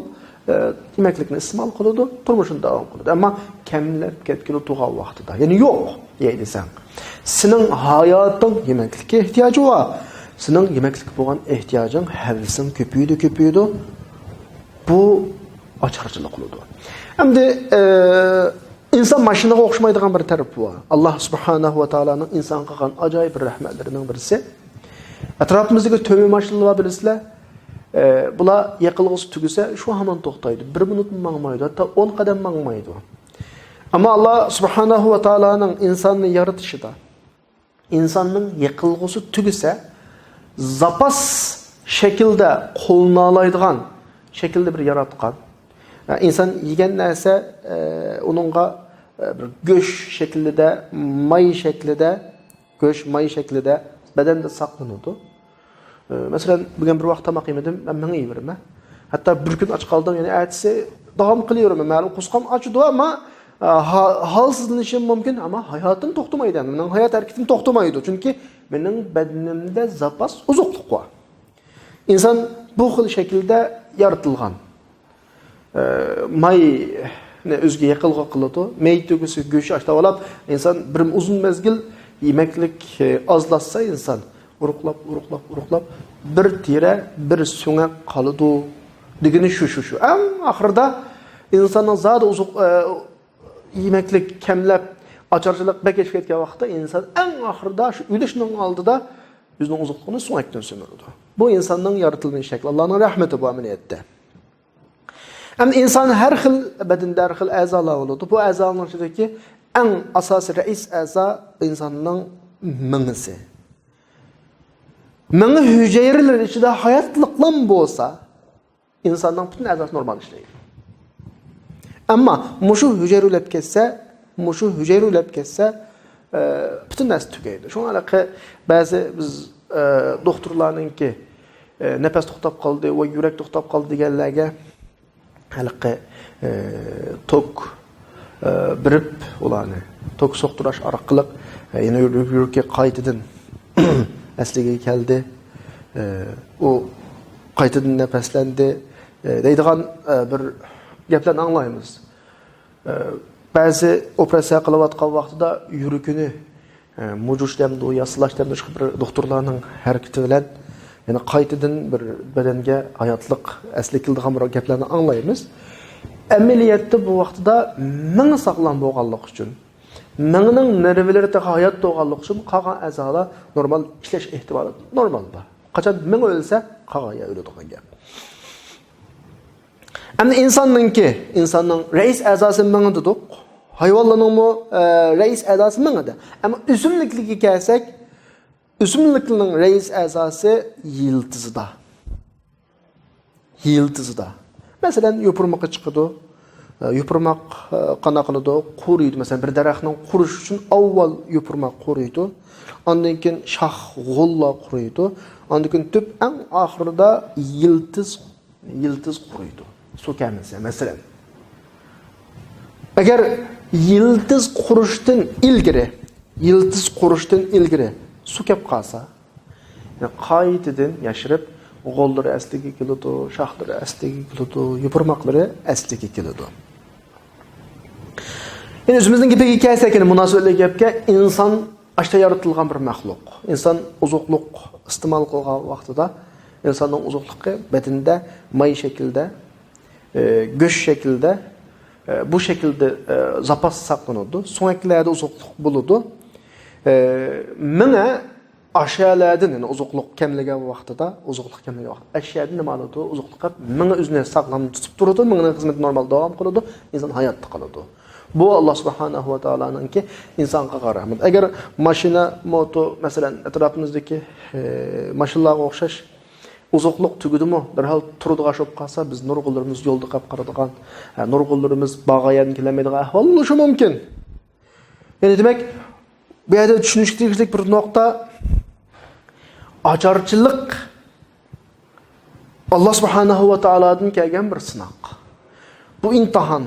ئە، يېمەكلىكنى ئىستېمال قىلىدۇ، تۇرمۇشىنى داۋام قىلىدۇ. ئەمما كەملەپ كەتكىلى تۇرغان ۋاقتىدا، يەنى يوق، يەي دېسەڭ. سېنىڭ ھاياتىڭ يېمەكلىككە ئېھتىياجى بار. سېنىڭ يېمەكلىككە بولغان ئېھتىياجىڭ، ھەۋىسىڭ كۆپىيىدۇ، كۆپىيىدۇ. بۇ ئاچارچىلىق قىلىدۇ. ئەمدى، ئە، ئىنسان ماشىنىغا ئوخشىمايدىغان بىر تەرىپى بار. ئاللا سۇبھانەھۇ ۋە تائالانىڭ ئىنسانغا قىلغان ئاجايىپ بىر رەھمەتلىرىنىڭ بىرسى. ئەتراپىمىزدىكى تۆمۈر ماشىنىلار بار بىلىسىلەر. ئە، بۇلار يېقىلغۇسى تۈگىسە، شۇ ھامان توختايدۇ. بىر مىنۇتمۇ ماڭمايدۇ، ھەتتا ئون قەدەم ماڭمايدۇ. ئەمما ئاللا سۇبھانەھۇ ۋە تائالانىڭ ئىنساننى يارىتىشىدا، ئىنساننىڭ يېقىلغۇسى تۈگىسە، زاپاس شەكىلدە قوللىنالايدىغان شەكىلدە بىر ياراتقان. ئە، ئىنسان يېگەن نەرسە، ئە، ئۇنىڭغا، ئە، بىر گۆش شەكلىدە، ماي شەكلىدە، گۆش ماي شەكلىدە بەدەندە ساقلىنىدۇ. ئە، مەسىلەن، بۈگۈن بىر ۋاق تاماق يېمىدىم، مەن مېڭىۋېرىمەن. ھەتتا بىر كۈن ئاچ قالدىم، يەنە ئەتىسى داۋام قىلىۋېرىمەن. مەلۇم قۇسقام ئاچىدۇ، ئەمما، ئە، ھا-، ھالسىزلىنىشىم مۇمكىن، ئەمما ھاياتىم توختىمايدۇ. مېنىڭ ھايات ھەرىكىتىم توختىمايدۇ، چۈنكى مېنىڭ بەدىنىمدە زاپاس ئوزۇقلۇق بار. ئىنسان بۇ خىل شەكىلدە يارىتىلغان. ئە، ماينى ئۆزىگە يېقىلغۇ قىلىدۇ. مېيى تۈگىسە گۆشى ئاشتاۋالاپ، ئىنسان بىر ئۇزۇن مەزگىل يېمەكلىك، ئە، ئازلاتسا ئىنسان ئۇرۇقلاپ، ئۇرۇقلاپ، ئۇرۇقلاپ بىر تېرە، بىر سۆڭەك قالىدۇ دېگىنى شۇ، شۇ، شۇ. ئەڭ ئاخىرىدا ئىنساننىڭ زادى ئوزۇق، ئە، يېمەكلىك كەملەپ، ئاچارچىلىق بەك ئېشىپ كەتكەن ۋاقىتتا ئىنسان ئەڭ ئاخىرىدا شۇ ئۆلۈشنىڭ ئالدىدا ئۆزىنىڭ ئوزۇقلۇقىنى سۆڭەكتىن سۈمۈرىدۇ. بۇ ئىنساننىڭ يارىتىلمىش شەكلى، ئاللانىڭ رەھمىتى بۇ ئەمەلىيەتتە. ئەمدى ئىنسان ھەر خىل، بەدەندە ھەر خىل ئەزالار بولىدۇ. بۇ ئەزالارنىڭ ئىچىدىكى ئەڭ ئاساسىي رەئىس ئەزا ئىنساننىڭ مېڭىسى. مېڭە ھۈجەيرىلىرى ئىچىدە ھاياتلىقلام بولسا، ئىنساننىڭ پۈتۈن ئەزاسى نورمال ئىشلەيدۇ. ئەمما مۇشۇ ھۈجەيرە ئۆلۈپ كەتسە، مۇشۇ ھۈجەيرە ئۆلۈپ كەتسە، ئە، پۈتۈن نەرسە تۈگەيدۇ. شۇڭا ھېلىقى بەزى بىز، ئە، دوختۇرلارنىڭكى، ئە، نەپەس توختاپ قالدى ۋە يۈرەك توختاپ قالدى دېگەنلەرگە ھېلىقى، ئە، توك، ئە، بېرىپ، ئۇلارنى توك سوقتۇرۇش ئارقىلىق، ئە، يەنە يۈرىكى قايتىدىن ئەسلىگە كەلدى. ئە، ئۇ قايتىدىن نەپەسلەندى، ئە، دەيدىغان، ئە، بىر گەپلەرنى ئاڭلايمىز. ئە، بەزى ئوپېراتسىيە قىلىۋاتقان ۋاقتىدا يۈرىكىنى، ئە، مۇجۇش دەمدۇ يا سىلاش دەمدۇ، شۇ بىر دوختۇرلارنىڭ ھەرىكىتى بىلەن يەنە قايتىدىن بىر بەدەنگە ھاياتلىق ئەسلىگە كېلىدىغان بىر گەپلەرنى ئاڭلايمىز. ئەمەلىيەتتە بۇ ۋاقتىدا مېڭە ساغلام بولغانلىقى ئۈچۈن، مېڭىنىڭ نېرۋىلىرى تېخى ھايات بولغانلىقى ئۈچۈن قالغان ئەزالار نورمال ئىشلەش ئېھتىمالى نورمال بار. قاچان مېڭە ئۆلسە، قالغان يەر ئۆلىدىغان گەپ. ئەمدى ئىنساننىڭكى، ئىنساننىڭ رەئىس ئەزاسى مېڭە دېدۇق. ھايۋانلارنىڭمۇ، ئە، رەئىس ئەزاسى مېڭىدە. ئەمما ئۆسۈملۈكلەرگە كەلسەك، ئۆسۈملۈكلەرنىڭ رەئىس ئەزاسى يىلتىزىدا. يىلتىزىدا. مەسىلەن، يوپۇرمىقى چىقىدۇ. ئە، يوپۇرماق، ئە، قانداق قىلىدۇ؟ قۇرۇيدۇ. مەسىلەن، بىر دەرەخنىڭ قۇرۇشى ئۈچۈن ئاۋۋال يوپۇرماق قۇرۇيدۇ. ئاندىن كېيىن شاخ، غوللار قۇرۇيدۇ. ئاندىن كېيىن تۈپ ئەڭ ئاخىرىدا يىلتىز يىلتىز قۇرۇيدۇ. سۇ كەلمىسە، مەسىلەن. ئەگەر يىلتىز قۇرۇشتىن ئىلگىرى، يىلتىز قۇرۇشتىن ئىلگىرى سۇ كەپ قالسا، يەنە قايتىدىن ياشىرىپ، غوللىرى ئەسلىگە كېلىدۇ، شاخلىرى ئەسلىگە كېلىدۇ، يوپۇرماقلىرى ئەسلىگە كېلىدۇ. يەنە ئۆزىمىزنىڭ گېپىگە كەلسەك، يەنە مۇناسىۋەتلىك گەپكە، ئىنسان ئاشتا يارىتىلغان بىر مەخلۇق. ئىنسان ئوزۇقلۇق ئىستېمال قىلغان ۋاقتىدا ئىنساننىڭ ئوزۇقلۇقى بەدىنىدە ماي شەكلىدە، ئە، گۆش شەكلىدە، ئە، بۇ شەكىلدە، ئە، زاپاس ساقلىنىدۇ. سۆڭەكلەردە ئوزۇقلۇق بولىدۇ. ئە، مېڭە ئاشۇ يەردىن، يەنى ئوزۇقلۇق كەملىگەن ۋاقتىدا، ئوزۇقلۇق كەملىگەن ۋاقىت ئاشۇ يەردىن نېمە ئالىدۇ؟ ئوزۇقلۇق ئېلىپ، مېڭە ئۆزىنى ساغلام تۇتۇپ تۇرىدۇ، مېڭىنىڭ خىزمىتى نورمال داۋام قىلىدۇ، ئىنسان ھاياتتا قالىدۇ. بۇ ئاللا سۇبھانەھۇ ۋە تائالانىڭكى ئىنسانغا قىلغان رەھمىتى. ئەگەر ماشىنا، موتور، مەسىلەن، ئەتراپىمىزدىكى، ئى، ماشىنىلارغا ئوخشاش ئوزۇقلۇق تۈگىدىمۇ، دەرھال تۇرىدىغان ئىش بولۇپ قالسا، بىز نۇرغۇنلىرىمىز يولدا قېلىپ قالىدىغان، ھە، نۇرغۇنلىرىمىز بارغان يەردىن كېلەلمەيدىغان ئەھۋال بولۇشى مۇمكىن. يەنى دېمەك، بۇ يەردە چۈشىنىشكە تېگىشلىك بىر نۇقتا، ئاچارچىلىق ئاللا سۇبھانەھۇ ۋە تائالادىن كەلگەن بىر سىناق. بۇ ئىمتىھان.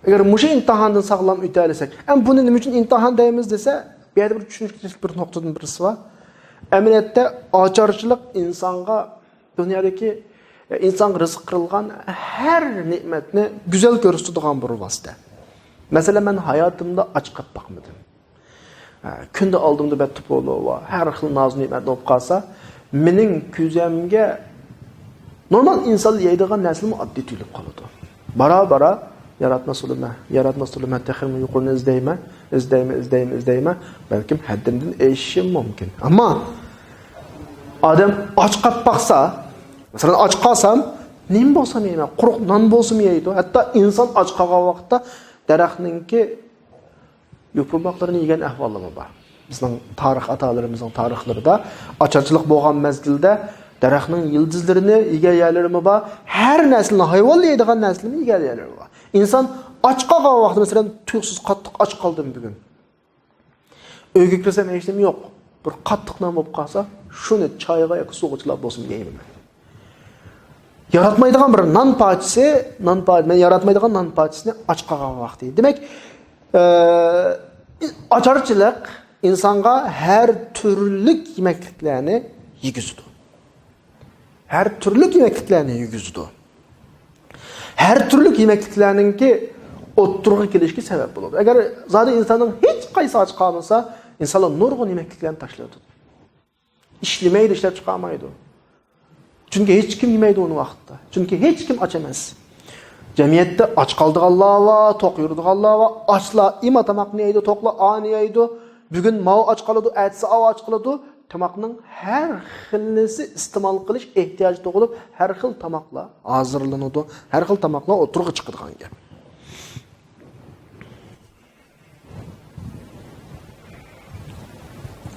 ئەگەر مۇشۇ ئىمتىھاندىن ساغلام ئۆتەلىسەك، ئەمما بۇنى نېمە ئۈچۈن ئىمتىھان دەيمىز دېسە، بۇ يەردە بىر چۈشىنىشكە تېگىشلىك بىر نۇقتىدىن بىرسى بار. ئەمەلىيەتتە ئاچارچىلىق ئىنسانغا دۇنيادىكى، ئە، ئىنسانغا رىزىق قىلغان ھەر نېمەتنى گۈزەل كۆرسىتىدىغان بىر ۋاسىتە. مەسىلەن، مەن ھاياتىمدا ئاچ قېلىپ باقمىدىم. ھە، كۈندە ئالدىمدا بەتتە پولۇ ۋە ھەر خىل ناز نېمەت بولۇپ قالسا، مېنىڭ كۆزەمگە نورمال ئىنسان يەيدىغان نەرسىلەرمۇ ئاددىي تۇيۇلۇپ قالىدۇ. بارا-بارا ياراتماس بولىمەن، ياراتماس بولىمەن، تېخىمۇ يۇقىرىنى ئىزدەيمەن، ئىزدەيمەن، ئىزدەيمەن، ئىزدەيمەن. بەلكىم ھەددىمدىن ئېشىشىم مۇمكىن. ئەمما ئادەم ئاچ قاپ باقسا، مەسىلەن، ئاچ قالسام، نېمە بولسا يەيمەن، قۇرۇق نان بولسىمۇ يەيدۇ. ھەتتا ئىنسان ئاچ قالغان ۋاقىتتا دەرەخنىڭكى يوپۇرماقلىرىنى يېگەن ئەھۋاللىرىمۇ بار. بىزنىڭ تارىخ، ئاتالىرىمىزنىڭ تارىخلىرىدا ئاچارچىلىق بولغان مەزگىلدە دەرەخنىڭ يىلتىزلىرىنى يېگەن يەرلىرىمۇ بار. ھەر نەرسىنى، ھايۋان يەيدىغان نەرسىلەرنى يېگەن يەرلىرىمۇ بار. ئىنسان ئاچ قالغان ۋاقتى، مەسىلەن، تۇيۇقسىز قاتتىق ئاچ قالدىم بۈگۈن. ئۆيگە كىرسەم ھېچنېمە يوق. بىر قاتتىق نان بولۇپ قالسا، شۇنى چايغا ياكى سۇغا چىلاپ بولسىمۇ يەيمەن. ياراتمايدىغان بىر نان پارچىسى، نان پار-، مەن ياراتمايدىغان نان پارچىسىنى ئاچ قالغان ۋاقتى. دېمەك، ئە، ئاچارچىلىق ئىنسانغا ھەر تۈرلۈك يېمەكلىكلەرنى يېگۈزىدۇ. ھەر تۈرلۈك يېمەكلىكلەرنى يېگۈزىدۇ. ھەر تۈرلۈك يېمەكلىكلەرنىڭكى ئوتتۇرىغا كېلىشكە سەۋەب بولىدۇ. ئەگەر زادى ئىنساننىڭ ھېچ قايسى ئاچ قالمىسا، ئىنسانلار نۇرغۇن يېمەكلىكلەرنى تاشلايدۇ. ئىشلىمەيدۇ، ئىشلەپ چىقارمايدۇ. چۈنكى ھېچ كىم يېمەيدۇ ئۇنى ۋاقىتتا. چۈنكى ھېچ كىم ئاچ ئەمەس. جەمئىيەتتە ئاچ قالىدىغانلار بار، توق يۈرىدىغانلار بار. ئاچلار ئىما تاماقنى يەيدۇ، توقلار ئانى يەيدۇ. بۈگۈن ماۋۇ ئاچ قالىدۇ، ئەتىسى ئاۋۇ ئاچ قالىدۇ. تاماقنىڭ ھەر خىلىسى ئىستېمال قىلىش ئېھتىياجى تۇغۇلۇپ، ھەر خىل تاماقلار ھازىرلىنىدۇ، ھەر خىل تاماقلار ئوتتۇرىغا چىقىدىغان گەپ.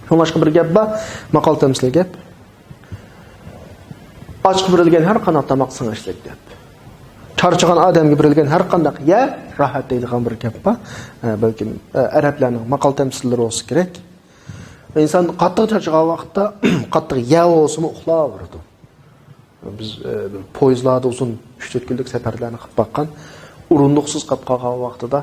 شۇڭلاشقا بىر گەپ بار، ماقال تەمسىلى گەپ. ئاچقا بېرىلگەن ھەر قانداق تاماق سىڭىشلىك گەپ. چارچىغان ئادەمگە بېرىلگەن ھەر قانداق يەر راھەت دەيدىغان بىر گەپ بار. ئە، بەلكىم، ئە، ئەرەبلەرنىڭ ماقال تەمسىللىرى بولسا كېرەك. ئىنسان قاتتىق چارچىغان ۋاقىتتا قاتتىق يەپ بولسىمۇ ئۇخلاۋېرىدۇ. بىز، ئە، بىر پويىزلاردا ئۇزۇن ئۈچ تۆت كۈنلۈك سەپەرلەرنى قىلىپ باققان، ئورۇندۇقسىز قاپ قالغان ۋاقتىدا،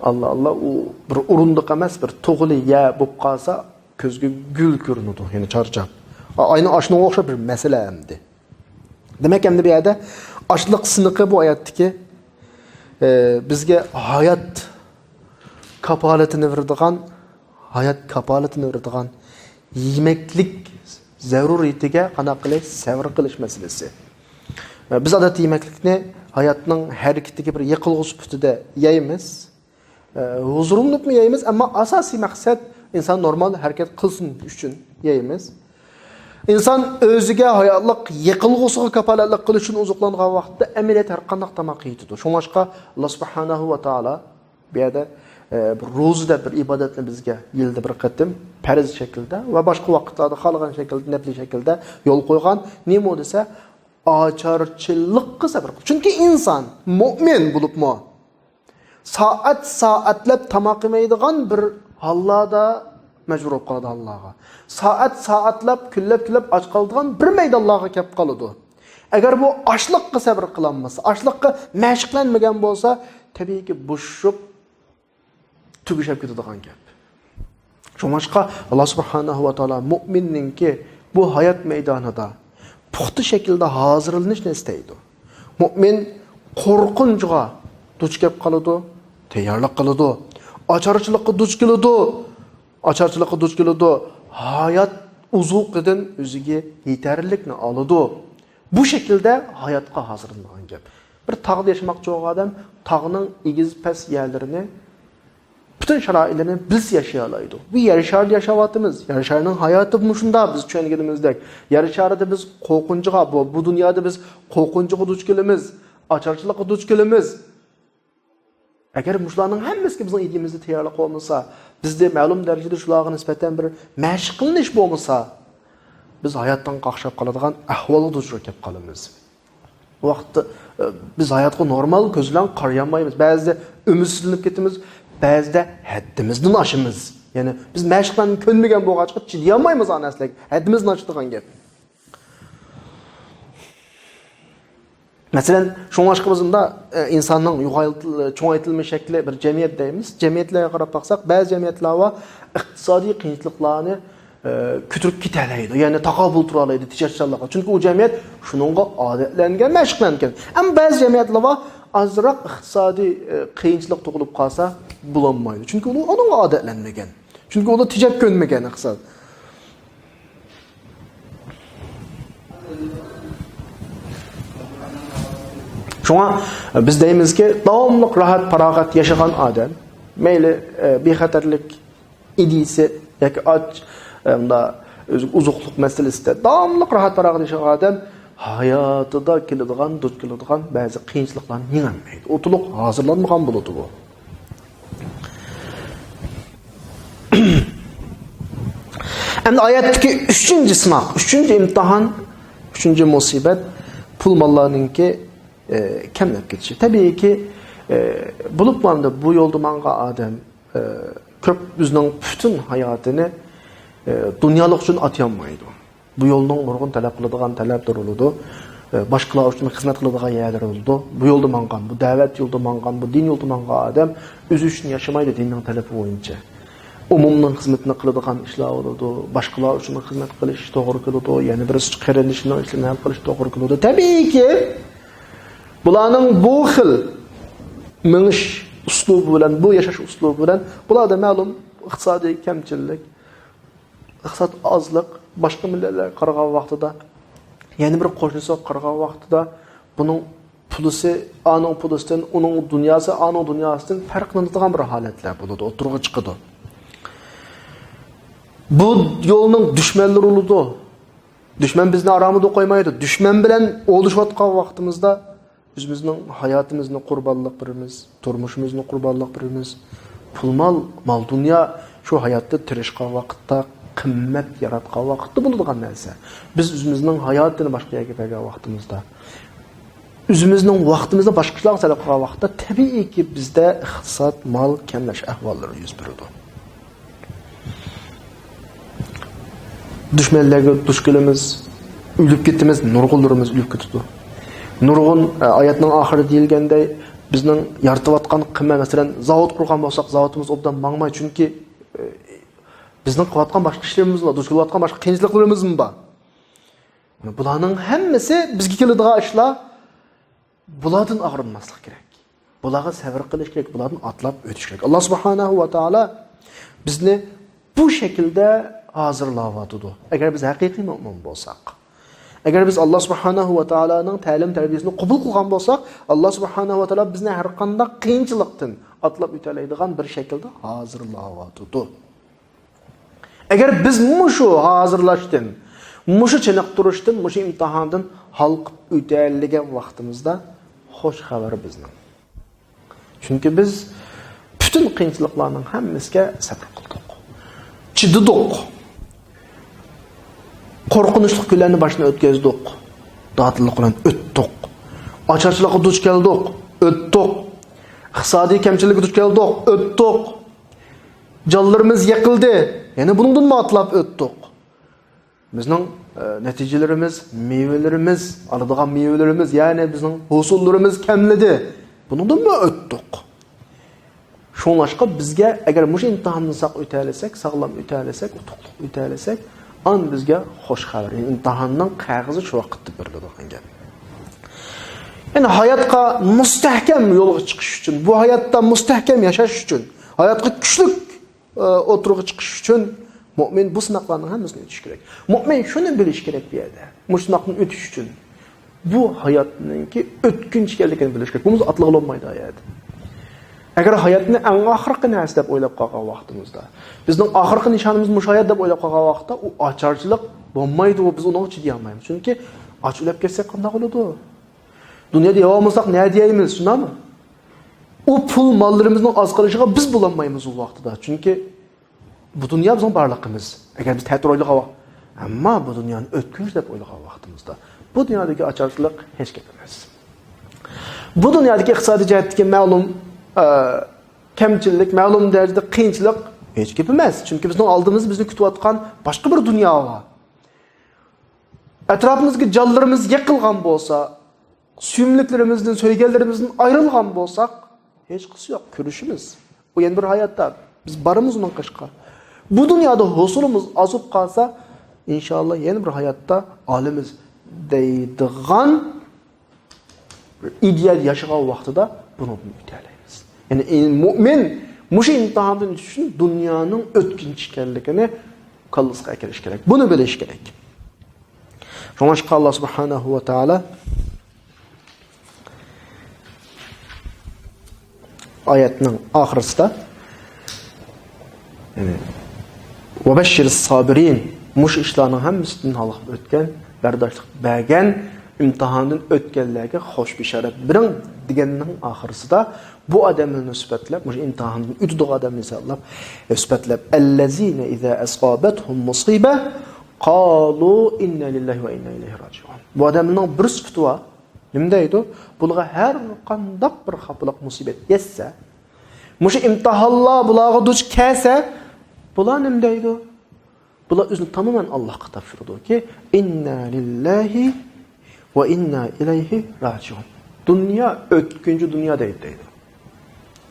ئاللا، ئاللا، ئۇ بىر ئورۇندۇق ئەمەس، بىر تۇغىلى يەر بولۇپ قالسا، كۆزگە گۈل كۆرۈنىدۇ، يەنى چارچاپ. ئا-، ئاينى ئاشۇنىڭغا ئوخشاپ بىر مەسىلە ئەمدى. دېمەك، ئەمدى بۇ يەردە ئاشلىق سىنىقى بۇ ئايەتتىكى، ئە، بىزگە ھايات كاپالىتىنى بېرىدىغان، ھايات كاپالىتىنى بېرىدىغان يېمەكلىك زەرۇرىيىتىگە قانداق قىلىش، سەۋر قىلىش مەسىلىسى. بىز ئادەتتە يېمەكلىكنى ھاياتنىڭ ھەرىكىتىگە بىر يېقىلغۇ سۈپىتىدە يەيمىز. ھۇزۇرلىنىپمۇ يەيمىز، ئەمما ئاساسىي مەقسەت ئىنسان نورمال ھەرىكەت قىلسۇن ئۈچۈن يەيمىز. ئىنسان ئۆزىگە ھاياتلىق يېقىلغۇسىغا كاپالەتلىك قىلىش ئۈچۈن ئوزۇقلانغان ۋاقىتتا ئەمەلىيەتتە ھەر قانداق تاماق يېيىدۇ. شۇڭلاشقا، ئاللا سۇبھانەھۇ ۋە تائالا بۇ يەردە، ئە، بىر روزا دەپ بىر ئىبادەتنى بىزگە يىلدا بىر قېتىم پەرز شەكىلدە ۋە باشقا ۋاقىتلاردا خالىغان شەكىلدە، نەپلى شەكىلدە يول قويغان. نېمە دېسە، ئاچارچىلىققا سەۋر قىل. چۈنكى ئىنسان، مۇئمىن بولۇپمۇ، سائەت-سائەتلەپ تاماق يېمەيدىغان بىر ھاللاردا مەجبۇر بولۇپ قالىدۇ ھاللارغا. سائەت-سائەتلەپ، كۈنلەپ-كۈنلەپ ئاچ قالىدىغان بىر مەيدانلارغا كەپ قالىدۇ. ئەگەر بۇ ئاشلىققا سەۋر قىلالمىسا، ئاشلىققا مەشىقلەنمىگەن بولسا، تەبىئىيكى بوشىشىپ، تۈگىشىپ كېتىدىغان گەپ. شۇڭلاشقا، ئاللا سۇبھانەھۇ ۋە تائالا مۇئمىننىڭكى بۇ ھايات مەيدانىدا پۇختا شەكىلدە ھازىرلىنىشنى ئىستەيدۇ. مۇئمىن قورقۇنچىغا دۇچ كەپ قالىدۇ، تەييارلىق قىلىدۇ. ئاچارچىلىققا دۇچ كېلىدۇ، ئاچارچىلىققا دۇچ كېلىدۇ. ھايات ئوزۇقىدىن ئۆزىگە يېتەرلىكنى ئالىدۇ. بۇ شەكىلدە ھاياتقا ھازىرلىنىدىغان گەپ. بىر تاغدا ياشىماقچى بولغان ئادەم تاغنىڭ ئېگىز پەس يەرلىرىنى، پۈتۈن شارائىتلىرىنى بىلسە ياشىيالايدۇ. بۇ يەر شارىدا ياشاۋاتىمىز. يەر شارىنىڭ ھاياتى مۇشۇنداق، بىز چۈشەنگىنىمىزدەك. يەر شارىدا بىز قورقۇنچىغا، بۇ، بۇ دۇنيادا بىز قورقۇنچىغا دۇچ كېلىمىز، ئاچارچىلىققا دۇچ كېلىمىز. ئەگەر مۇشۇلارنىڭ ھەممىسىگە بىزنىڭ ئىلمىمىزدە تەييارلىق بولمىسا، بىزدە مەلۇم دەرىجىدە شۇلارغا نىسبەتەن بىر مەشىق قىلىنىش بولمىسا، بىز ھاياتتىن قاقشاپ قالىدىغان ئەھۋالغا دۇچ كېلىپ قالىمىز. بۇ ۋاقىتتا، ئە، بىز ھاياتقا نورمال كۆز بىلەن قارىيالمايمىز. بەزىدە ئۈمىدسىزلىنىپ كېتىمىز، بەزىدە ھەددىمىزدىن ئاشىمىز. يەنى بىز مەشىقلەرنى كۆنمىگەن بولغاچقا چىدىيالمايمىز ئا نەرسىلەرگە. ھەددىمىزدىن ئاشىدىغان گەپ. مەسىلەن، شۇڭلاشقا بىز مۇندا، ئە، ئىنساننىڭ يوغان-، چوڭايتىلما شەكلى بىر جەمئىيەت دەيمىز. جەمئىيەتلەرگە قاراپ باقساق، بەزى جەمئىيەتلەر بار، ئىقتىسادىي قىيىنچىلىقلارنى، ئە، كۆتۈرۈپ كېتەلەيدۇ. يەنى تاقابىل تۇرالايدۇ تېجەشچانلىققا. چۈنكى ئۇ جەمئىيەت شۇنىڭغا ئادەتلەنگەن، مەشىقلەنگەن. ئەمما بەزى جەمئىيەتلەر بار، ئازراق ئىقتىسادىي، ئە، قىيىنچىلىق تۇغۇلۇپ قالسا بولالمايدۇ. چۈنكى ئۇلار ئۇنىڭغا ئادەتلەنمىگەن. چۈنكى ئۇلار تېجەپ كۆنمىگەن ئىقتىساد. شۇڭا بىز دەيمىزكى، داۋاملىق راھەت-پاراغەت ياشىغان ئادەم، مەيلى، ئە، بىخەتەرلىك ئىدىيىسى ياكى ئاچ، ئە، مۇندا ئۆزى ئوزۇقلۇق مەسىلىسىدە داۋاملىق راھەت-پاراغەت ياشىغان ئادەم ھاياتىدا كېلىدىغان، دۇچ كېلىدىغان بەزى قىيىنچىلىقلارنى يېڭەلمەيدۇ. ئۇ تولۇق ھازىرلانمىغان بولىدۇ بۇ. ئەمدى ئايەتتىكى ئۈچىنچى سىناق، ئۈچىنچى ئىمتىھان، ئۈچىنچى مۇسىبەت پۇل-ماللارنىڭكى، ئە، كەملەپ كېتىشى. تەبىئىيكى، ئە، بولۇپمۇ ئەمدى بۇ يولدا ماڭغان ئادەم، ئە، كۆپ ئۆزىنىڭ پۈتۈن ھاياتىنى، ئە، دۇنيالىق ئۈچۈن ئاتىيالمايدۇ. بۇ يولنىڭ نۇرغۇن تەلەپ قىلىدىغان تەرەپلىرى بولىدۇ. ئە، باشقىلار ئۈچۈن خىزمەت قىلىدىغان يەرلىرى بولىدۇ. بۇ يولدا ماڭغان، بۇ دەۋەت يولىدا ماڭغان، بۇ دىن يولىدا ماڭغان ئادەم ئۆزى ئۈچۈن ياشىمايدۇ دىننىڭ تەلىپى بويىچە. ئومۇمنىڭ خىزمىتىنى قىلىدىغان ئىشلار بولىدۇ. باشقىلار ئۈچۈن خىزمەت قىلىش توغرا كېلىدۇ. يەنە بىرسى قېرىندىشىنىڭ ئىشلىرىنى ھەل قىلىش توغرا كېلىدۇ. تەبىئىيكى، بۇلارنىڭ بۇ خىل مېڭىش ئۇسلۇبى بىلەن، بۇ ياشاش ئۇسلۇبى بىلەن بۇلاردا مەلۇم ئىقتىسادىي كەمچىللىك، ئىقتىساد ئازلىق، باشقا مىللەتلەرگە قارىغان ۋاقتىدا، يەنە بىر قوشنىسىغا قارىغان ۋاقتىدا بۇنىڭ پۇلىسى ئانىڭ پۇلىسىدىن، ئۇنىڭ دۇنياسى ئانىڭ دۇنياسىدىن پەرقلىنىدىغان بىر ھالەتلەر بولىدۇ، ئوتتۇرىغا چىقىدۇ. بۇ يولنىڭ دۈشمەنلىرى بولىدۇ. دۈشمەن بىزنى ئارامىدا قويمايدۇ. دۈشمەن بىلەن ئوۋلىشىۋاتقان ۋاقتىمىزدا ئۆزىمىزنىڭ ھاياتىمىزنى قۇربانلىق بېرىمىز، تۇرمۇشىمىزنى قۇربانلىق بېرىمىز. پۇل مال، مال دۇنيا شۇ ھاياتتا تىرىشقان ۋاقىتتا، قىممەت ياراتقان ۋاقىتتا بولىدىغان نەرسە. بىز ئۆزىمىزنىڭ ھاياتىنى باشقا يەرگە بەرگەن ۋاقتىمىزدا، ئۆزىمىزنىڭ ۋاقتىمىزنى باشقىلارغا سەرپ قىلغان ۋاقىتتا، تەبىئىيكى، بىزدە ئىقتىساد، مال كەملەش ئەھۋاللىرى يۈز بېرىدۇ. دۈشمەنلەرگە دۇچ كېلىمىز، ئۆلۈپ كېتىمىز، نۇرغۇنلىرىمىز ئۆلۈپ كېتىدۇ. نۇرغۇن، ئە، ئايەتنىڭ ئاخىرىدا دېيىلگەندەك، بىزنىڭ يارىتىۋاتقان قىممەت، مەسىلەن، زاۋۇت قۇرغان بولساق، زاۋۇتىمىز ئوبدان ماڭماي، چۈنكى، ئە، بىزنىڭ قىلىۋاتقان باشقا ئىشلىرىمىز بار، دۇچ كېلىۋاتقان باشقا قىيىنچىلىقلىرىمىزمۇ بار. بۇلارنىڭ ھەممىسى بىزگە كېلىدىغان ئىشلار. بۇلاردىن ئاغرىنماسلىق كېرەك. بۇلارغا سەۋر قىلىش كېرەك، بۇلاردىن ئاتلاپ ئۆتۈش كېرەك. ئاللا سۇبھانەھۇ ۋە تائالا بىزنى بۇ شەكىلدە ھازىرلاۋاتىدۇ. ئەگەر بىز ھەقىقىي مۆمىن بولساق، ئەگەر بىز ئاللا سۇبھانەھۇ ۋە تائالانىڭ تەلىم تەربىيەسىنى قوبۇل قىلغان بولساق، ئاللا سۇبھانەھۇ ۋە تائالا بىزنى ھەر قانداق قىيىنچىلىقتىن ئاتلاپ ئۆتەلەيدىغان بىر شەكىلدە ھازىرلاۋاتىدۇ. ئەگەر بىز مۇشۇ ھازىرلاشتىن، مۇشۇ چېنىقتۇرۇشتىن، مۇشۇ ئىمتىھاندىن ھالقىپ ئۆتەلىگەن ۋاقتىمىزدا خوش خەۋەر بىزنىڭ. چۈنكى بىز پۈتۈن قىيىنچىلىقلارنىڭ ھەممىسىگە سەبرى قىلدۇق. چىدىدۇق. قورقۇنچلۇق كۈنلەرنى باشتىن ئۆتكۈزدۇق. دادىللىق بىلەن ئۆتتۇق. ئاچارچىلىققا دۇچ كەلدۇق. ئۆتتۇق. ئىقتىسادىي كەمچىلىككە دۇچ كەلدۇق. ئۆتتۇق. جانلىرىمىز يىقىلدى. يەنە بۇنىڭدىنمۇ ئاتلاپ ئۆتتۇق. بىزنىڭ، ئە، نەتىجىلىرىمىز، مېۋىلىرىمىز، ئالىدىغان مېۋىلىرىمىز، يەنى بىزنىڭ ھوسۇللىرىمىز كەملىدى. بۇنىڭدىنمۇ ئۆتتۇق. شۇڭلاشقا بىزگە ئەگەر مۇشۇ ئىمتىھاندىن ساق ئۆتەلىسەك، ساغلام ئۆتەلىسەك، ئۇتۇقلۇق ئۆتەلىسەك، ئاندىن بىزگە خوش خەۋەر. يەنى ئىمتىھاننىڭ قەغىزى شۇ ۋاقىتتا بېرىلىدىغان گەپ. يەنى ھاياتقا مۇستەھكەم يولغا چىقىش ئۈچۈن، بۇ ھاياتتا مۇستەھكەم ياشاش ئۈچۈن، ھاياتقا كۈچلۈك، ئە، ئوتتۇرىغا چىقىش ئۈچۈن مۆمىن بۇ سىناقلارنىڭ ھەممىسىنى ئۆتۈش كېرەك. مۆمىن شۇنى بىلىشى كېرەك بۇ يەردە. مۇشۇ سىناقتىن ئۆتۈش ئۈچۈن بۇ ھاياتنىڭكى ئۆتكۈنچى ئىكەنلىكىنى بىلىش كېرەك. بولمىسا ئاتلىغىلى بولمايدۇ ئۇ يەردىن. ئەگەر ھاياتنى ئەڭ ئاخىرقى نەرسە دەپ ئويلاپ قالغان ۋاقتىمىزدا، بىزنىڭ ئاخىرقى نىشانىمىز مۇشۇ ھايات دەپ ئويلاپ قالغان ۋاقىتتا، ئۇ ئاچارچىلىق بولمايدۇ، بىز ئۇنىڭغا چىدىيالمايمىز. چۈنكى ئاچ ئۆلۈپ كەتسەك قانداق بولىدۇ؟ دۇنيادا يەۋالمىساق نەدە يەيمىز، شۇنداقمۇ؟ ئۇ پۇل ماللىرىمىزنىڭ ئاز قېلىشىغا بىز بولالمايمىز ئۇ ۋاقتىدا. چۈنكى بۇ دۇنيا بىزنىڭ بارلىقىمىز. ئەگەر بىز تەتۈر ئويلىغان ۋاق-، ئەمما بۇ دۇنيانى ئۆتكۈنچى دەپ ئويلىغان ۋاقتىمىزدا، بۇ دۇنيادىكى ئاچارچىلىق ھېچ گەپ ئەمەس. بۇ دۇنيادىكى ئىقتىسادىي جەھەتتىكى مەلۇم، ئە، كەمچىللىك، مەلۇم دەرىجىدە قىيىنچىلىق ھېچ گەپ ئەمەس. چۈنكى بىزنىڭ ئالدىمىزدا بىزنى كۈتۈۋاتقان باشقا بىر دۇنيا بار. ئەتراپىمىزدىكى جانلىرىمىز يىقىلغان بولسا، سۆيۈملۈكلىرىمىزدىن، سۆيگەنلىرىمىزدىن ئايرىلغان بولساق، ھېچقىسى يوق، كۆرۈشىمىز. ئۇ يەنە بىر ھاياتتا، بىز بارىمىز ئۇنىڭ قېشىغا. بۇ دۇنيادا ھوسۇلىمىز ئازىپ قالسا، ئىنشاللا يەنە بىر ھاياتتا ئالىمىز دەيدىغان بىر ئىدىيەدە ياشىغان ۋاقتىدا بۇنىڭدىن ئۆتەلەيمىز. يەنى ئى-، مۇئمىن مۇشۇ ئىمتىھاندىن ئۆتۈش ئۈچۈن دۇنيانىڭ ئۆتكۈنچى ئىكەنلىكىنى كاللىسىغا ئەكىرىش كېرەك. بۇنى بىلىش كېرەك. شۇڭلاشقا ئاللا سۇبھانەھۇ ۋە تائالا ئايەتنىڭ ئاخىرىسىدا، يەنى، «ۋەبەششىرىس سابىرىن»، مۇشۇ ئىشلارنىڭ ھەممىسىدىن ھالقىپ ئۆتكەن، بەرداشلىق بەرگەن، ئىمتىھاندىن ئۆتكەنلەرگە خوش بېشارەت بېرىڭ دېگەننىڭ ئاخىرىسىدا بۇ ئادەملەرنى سۈپەتلەپ، مۇشۇ ئىمتىھاندىن ئۆتىدىغان ئادەمنى ھېسابلاپ، سۈپەتلەپ، «ئەللەزىنە ئىزا ئەسابەتھۇم مۇسىبە قالۇ ئىننا لىللاھى ۋە ئىننا ئىلەيھى راجىئۇن». بۇ ئادەمنىڭ بىر سۈپىتى بار. نېمە دەيدۇ؟ بۇلارغا ھەر قانداق بىر خاپىلىق، مۇسىبەت يەتسە، مۇشۇ ئىمتىھانلار بۇلارغا دۇچ كەلسە، بۇلار نېمە دەيدۇ؟ بۇلار ئۆزىنى تامامەن ئاللاھقا تاپشۇرىدۇكى، «ئىننا لىللاھى ۋە ئىننا ئىلەيھى راجىئۇن». دۇنيا ئۆتكۈنچى دۇنيا دەيدۇ، دەيدۇ.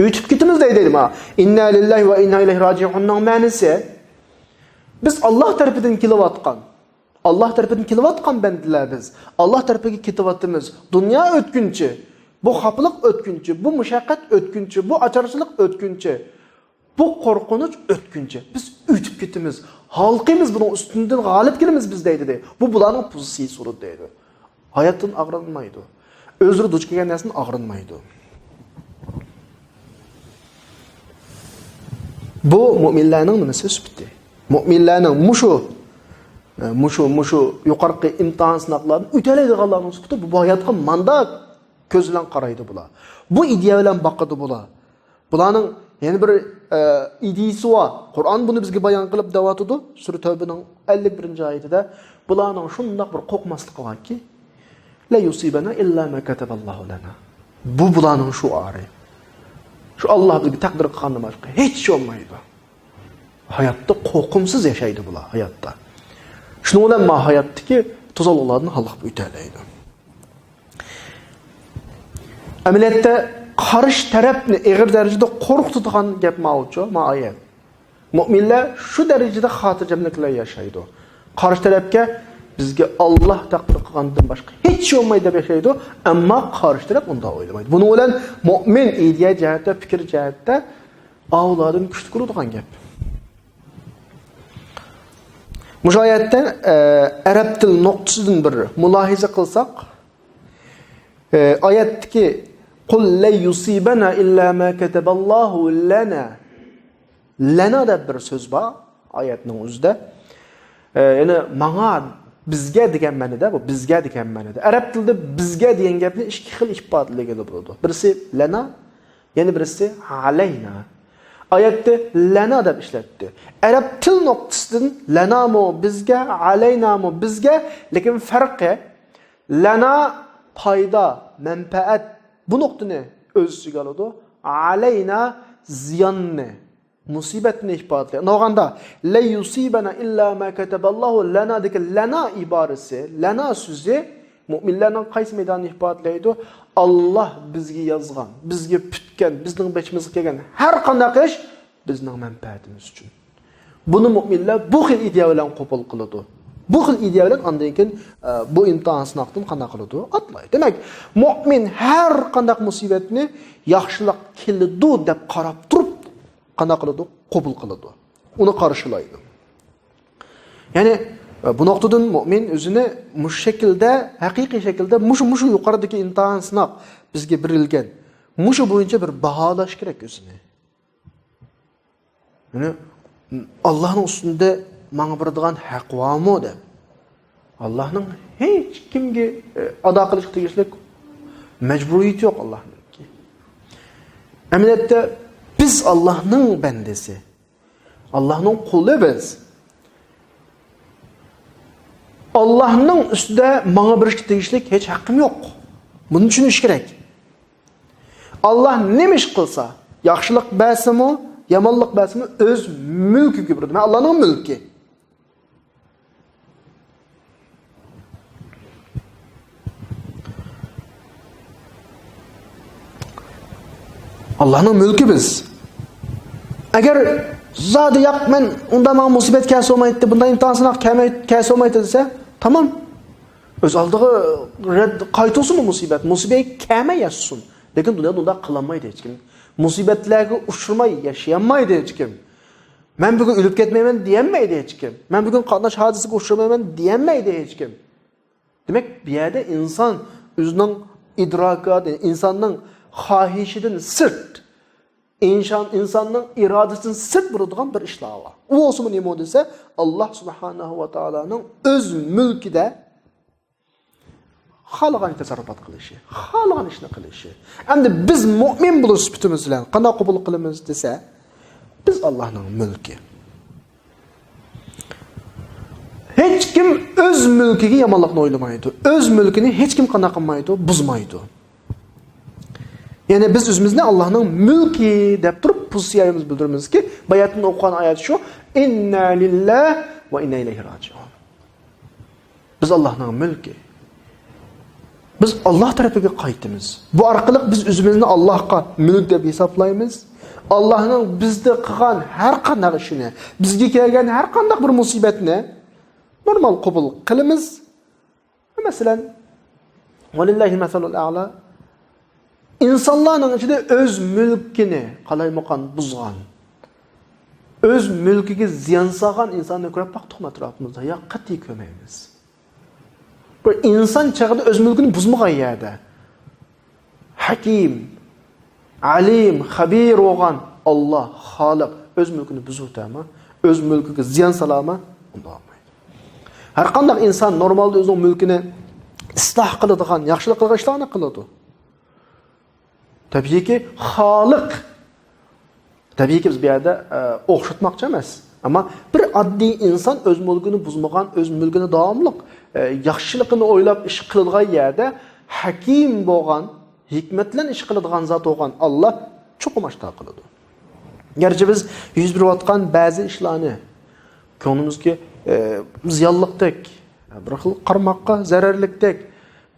ئۆتۈپ كېتىمىز دەيدۇ، دەيدۇ. مانا، «ئىننا لىللاھى ۋە ئىننا ئىلەيھى راجىئۇننىڭ مەنىسى، بىز ئاللاھ تەرىپىدىن كېلىۋاتقان، ئاللاھ تەرىپىدىن كېلىۋاتقان بەندىلەر بىز. ئاللاھ تەرىپىگە كېتىۋاتىمىز. دۇنيا ئۆتكۈنچى. بۇ خاپىلىق ئۆتكۈنچى، بۇ مۇشەققەت ئۆتكۈنچى، بۇ ئاچارچىلىق ئۆتكۈنچى، بۇ قورقۇنچ ئۆتكۈنچى. بىز ئۆتۈپ كېتىمىز، ھالقىيمىز، بۇنىڭ ئۈستىدىن غالىب كېلىمىز بىز دەيدۇ، دەيدۇ. بۇ بۇلارنىڭ پوزىتسىيىسى بولىدۇ دەيدۇ. ھاياتتىن ئاغرىنمايدۇ. ئۆزلىرى دۇچ كەلگەن نەرسىدىن ئاغرىنمايدۇ. بۇ مۆمىنلەرنىڭ نېمىسى سۈپىتى؟ مۆمىنلەرنىڭ مۇشۇ، مۇشۇ، مۇشۇ يۇقىرىقى ئىمتىھان سىناقلاردىن ئۆتەلەيدىغانلارنىڭ سۈپىتى بۇ ھاياتقا مانداق كۆز بىلەن قارايدۇ بۇلار. بۇ ئىدىيە بىلەن باقىدۇ بۇلار. بۇلارنىڭ يەنە بىر، ئە، ئىدىيىسى بار. قۇرئان بۇنى بىزگە بايان قىلىپ دەۋاتىدۇ. سۈرە تەۋبىنىڭ ئەللىك بىرىنچى ئايىتىدە، بۇلارنىڭ شۇنداق بىر قورقماسلىقى باركى، «لە يۇسىبەنە ئىللا ما كەتەبەللاھۇ لەنا.» بۇ بۇلارنىڭ شوئارى. شۇ ئاللا بىزگە تەقدىر قىلغاندىن باشقا ھېچ ئىش بولمايدۇ. ھاياتتا قورقۇمسىز ياشايدۇ بۇلار، ھاياتتا. شۇنىڭ بىلەن ما ھاياتتىكى توزانلىقلاردىن ھالقىپ ئۆتەلەيدۇ. ئەمەلىيەتتە قارشى تەرەپنى ئېغىر دەرىجىدە قورقۇتىدىغان گەپ ماۋۇچۇ، ما ئايەت. مۆمىنلەر شۇ دەرىجىدە خاتىرجەملىك بىلەن ياشايدۇ. قارشى تەرەپكە بىزگە ئاللا تەقدىر قىلغاندىن باشقا ھېچ ئىش بولمايدۇ دەپ ياشايدۇ، ئەمما قارشى تەرەپ ئۇنداق ئويلىمايدۇ. بۇنىڭ بىلەن مۆمىن ئىدىيە جەھەتتە، پىكىر جەھەتتە ئاۋۇلاردىن كۈچلۈك بولىدىغان گەپ. مۇشۇ ئايەتتە، ئە، ئەرەب تىل نۇقتىسىدىن بىر مۇلاھىزە قىلساق، ئە، ئايەتتىكى «قۇل لەن يۇسىبەنا ئىللا ما كەتەبەللاھۇ لەنا.» «لەنا» دەپ بىر سۆز بار ئايەتنىڭ ئۆزىدە. ئە، يەنى ماڭا، بىزگە دېگەن مەنىدە، بۇ بىزگە دېگەن مەنىدە. ئەرەب تىلىدا بىزگە دېگەن گەپنى ئىككى خىل ئىپادىلىگىلى بولىدۇ. بىرسى لەنا، يەنە بىرسى ئالەينا. ئايەتتە لەنا دەپ ئىشلەتتى. ئەرەب تىل نۇقتىسىدىن لەنامۇ بىزگە، ئالەينامۇ بىزگە، لېكىن پەرقى لەنا پايدا، مەنپەئەت، بۇ نۇقتىنى ئۆز ئىچىگە ئالىدۇ. ئالەينا زىياننى، مۇسىبەتنى ئىپادىلەيدۇ. ئۇنداق بولغاندا، لەن يۇسىبەنا ئىللا ما كەتەبەللاھۇ لەنا دىكى لەنا ئىبارىسى، لەنا سۆزى مۆمىنلەرنىڭ قايسى مەيدانىنى ئىپادىلەيدۇ؟ ئاللا بىزگە يازغان، بىزگە پۈتكەن، بىزنىڭ بېشىمىزغا كەلگەن ھەر قانداق ئىش بىزنىڭ مەنپەئەتىمىز ئۈچۈن. بۇنى مۆمىنلەر بۇ خىل ئىدىيە بىلەن قوبۇل قىلىدۇ. بۇ خىل ئىدىيە بىلەن ئاندىن كېيىن، ئە، بۇ ئىمتىھان سىناقتىن قانداق قىلىدۇ؟ ئاتلايدۇ. دېمەك، مۆمىن ھەر قانداق مۇسىبەتنى ياخشىلىق كېلىدۇ دەپ قاراپ تۇرۇپ، قانداق قىلىدۇ؟ قوبۇل قىلىدۇ. ئۇنى قارشىلايدۇ. يەنى، بۇ نۇقتىدىن مۆمىن ئۆزىنى مۇشۇ شەكىلدە، ھەقىقىي شەكىلدە مۇشۇ، مۇشۇ يۇقىرىدىكى ئىمتىھان سىناق بىزگە بېرىلگەن، مۇشۇ بويىچە بىر باھالاش كېرەك ئۆزىنى. يەنى، ئاللانىڭ ئۈستىدە ماڭا بېرىدىغان ھەق بارمۇ دەپ. ئاللانىڭ ھېچ كىمگە، ئە، ئادا قىلىشقا تېگىشلىك مەجبۇرىيىتى يوق ئاللانىڭكى. ئەمەلىيەتتە بىز ئاللانىڭ بەندىسى. ئاللانىڭ قۇلى بىز. ئاللانىڭ ئۈستىدە ماڭا بېرىشكە تېگىشلىك ھېچ ھەققىم يوق. بۇنى چۈشىنىش كېرەك. ئاللا نېمە ئىش قىلسا، ياخشىلىق بەرسىمۇ، يامانلىق بەرسىمۇ، ئۆز مۈلكىگە بېرىدۇ. مەن ئاللانىڭ مۈلكى. ئاللانىڭ مۈلكى بىز. ئەگەر زادى ياق، مەن ئۇندا ماڭا مۇسىبەت كەلسە بولمايتتى، بۇنداق ئىمتىھان سىناق كەلمەي-، كەلسە بولمايتتى دېسە، تامام. ئۆز ئالدىغا رەت قايتۇرسۇنمۇ مۇسىبەت؟ مۇسىبەت كەلمەي ياشىسۇن. لېكىن دۇنيادا ئۇنداق قىلالمايدۇ ھېچكىم. مۇسىبەتلەرگە ئۇچرىماي ياشىيالمايدۇ ھېچكىم. مەن بۈگۈن ئۆلۈپ كەتمەيمەن دېيەلمەيدۇ ھېچكىم. مەن بۈگۈن قاتناش ھادىسىسىگە ئۇچرىمايمەن دېيەلمەيدۇ ھېچكىم. دېمەك، بۇ يەردە ئىنسان ئۆزىنىڭ ئىدراكاتى، ئىنساننىڭ خاھىشىدىن سىرت، ئىنسان، ئىنساننىڭ ئىرادىسىدىن سىرت بولىدىغان بىر ئىشلار بار. ئۇ بولسىمۇ نېمە دېسە، ئاللا سۇبھانەھۇ ۋە تائالانىڭ ئۆز مۈلكىدە خالىغان تەسەررۇپات قىلىشى، خالىغان ئىشنى قىلىشى. ئەمدى بىز مۆمىن بولۇش سۈپىتىمىز بىلەن قانداق قوبۇل قىلىمىز دېسە، بىز ئاللانىڭ مۈلكى. ھېچكىم ئۆز مۈلكىگە يامانلىقنى ئويلىمايدۇ. ئۆز مۈلكىنى ھېچكىم قانداق قىلمايدۇ، بۇزمايدۇ. يەنى بىز ئۆزىمىزنى ئاللانىڭ مۈلكى دەپ تۇرۇپ پوزىتسىيەمىزنى بىلدۈرىمىزكى، باياتىن ئوقۇغان ئايەت شۇ، «ئىننا لىللاھ ۋە ئىننا ئىلەيھى راجىئۇن.» بىز ئاللانىڭ مۈلكى. بىز ئاللا تەرىپىگە قايتىمىز. بۇ ئارقىلىق بىز ئۆزىمىزنى ئاللاغا مۈلۈك دەپ ھېسابلايمىز. ئاللانىڭ بىزدە قىلغان ھەر قانداق ئىشىنى، بىزگە كەلگەن ھەر قانداق بىر مۇسىبەتنى نورمال قوبۇل قىلىمىز. مەسىلەن، ۋەلىللاھىل مەسەلۇل ئەئلا. ئىنسانلارنىڭ ئىچىدە ئۆز مۈلكىنى قالايمىقان بۇزغان، ئۆز مۈلكىگە زىيان سالغان ئىنساننى كۆرۈپ باقتۇقمۇ ئەتراپىمىزدا؟ ياق، قەتئىي كۆرمەيمىز. بىر ئىنسان چېغىدا ئۆز مۈلكىنى بۇزمىغان يەردە، ھەكىم، ئەلىم، خەبىر بولغان ئاللا، خالىق ئۆز مۈلكىنى بۇزۇۋېتەرما؟ ئۆز مۈلكىگە زىيان سالارما؟ ئۇنداق بولمايدۇ. ھەر قانداق ئىنسان نورمالدا ئۆزىنىڭ مۈلكىنى ئىسلاھ قىلىدىغان، ياخشىلىق قىلىدىغان ئىشلارنى قىلىدۇ. تەبىئىيكى، خالىق. تەبىئىيكى، بىز بۇ يەردە، ئە، ئوخشاتماقچى ئەمەس. ئەمما بىر ئاددىي ئىنسان ئۆز مۈلكىنى بۇزمىغان، ئۆز مۈلكىنى داۋاملىق، ئە، ياخشىلىقىنى ئويلاپ ئىش قىلىدىغان يەردە، ھەكىم بولغان، ھېكمەت بىلەن ئىش قىلىدىغان زات بولغان ئاللا چوقۇم ئاشتا قىلىدۇ. گەرچە بىز يۈز بېرىۋاتقان بەزى ئىشلارنى كۆڭلىمىزگە، ئە، زىيانلىقتەك، بىر خىل قارىماققا زەرەرلىكتەك،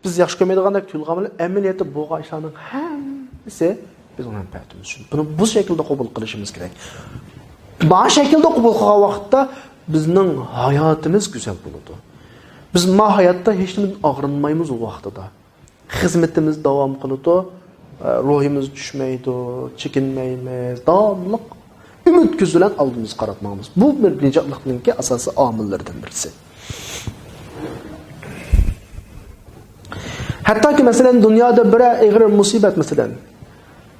بىز ياخشى كۆرمەيدىغاندەك تۇيۇلغان بىلەن، ئەمەلىيەتتە بولغان ئىشلارنىڭ ھەممىسى بىزنىڭ مەنپەئەتىمىز ئۈچۈن. بۇنى بۇ شەكىلدە قوبۇل قىلىشىمىز كېرەك. ما شەكىلدە قوبۇل قىلغان ۋاقىتتا بىزنىڭ ھاياتىمىز گۈزەل بولىدۇ. بىز ما ھاياتتا ھېچ نېمىدىن ئاغرىنمايمىز ئۇ ۋاقتىدا. خىزمىتىمىز داۋام قىلىدۇ، روھىمىز چۈشمەيدۇ، چېكىنمەيمىز، داۋاملىق ئۈمىد كۆزى بىلەن ئالدىمىزغا قاراپ ماڭىمىز. بۇ بىر نىجاتلىقنىڭكى ئاساسىي ئامىللىرىدىن بىرسى. ھەتتاكى، مەسىلەن، دۇنيادا بىرەر ئېغىر مۇسىبەت، مەسىلەن،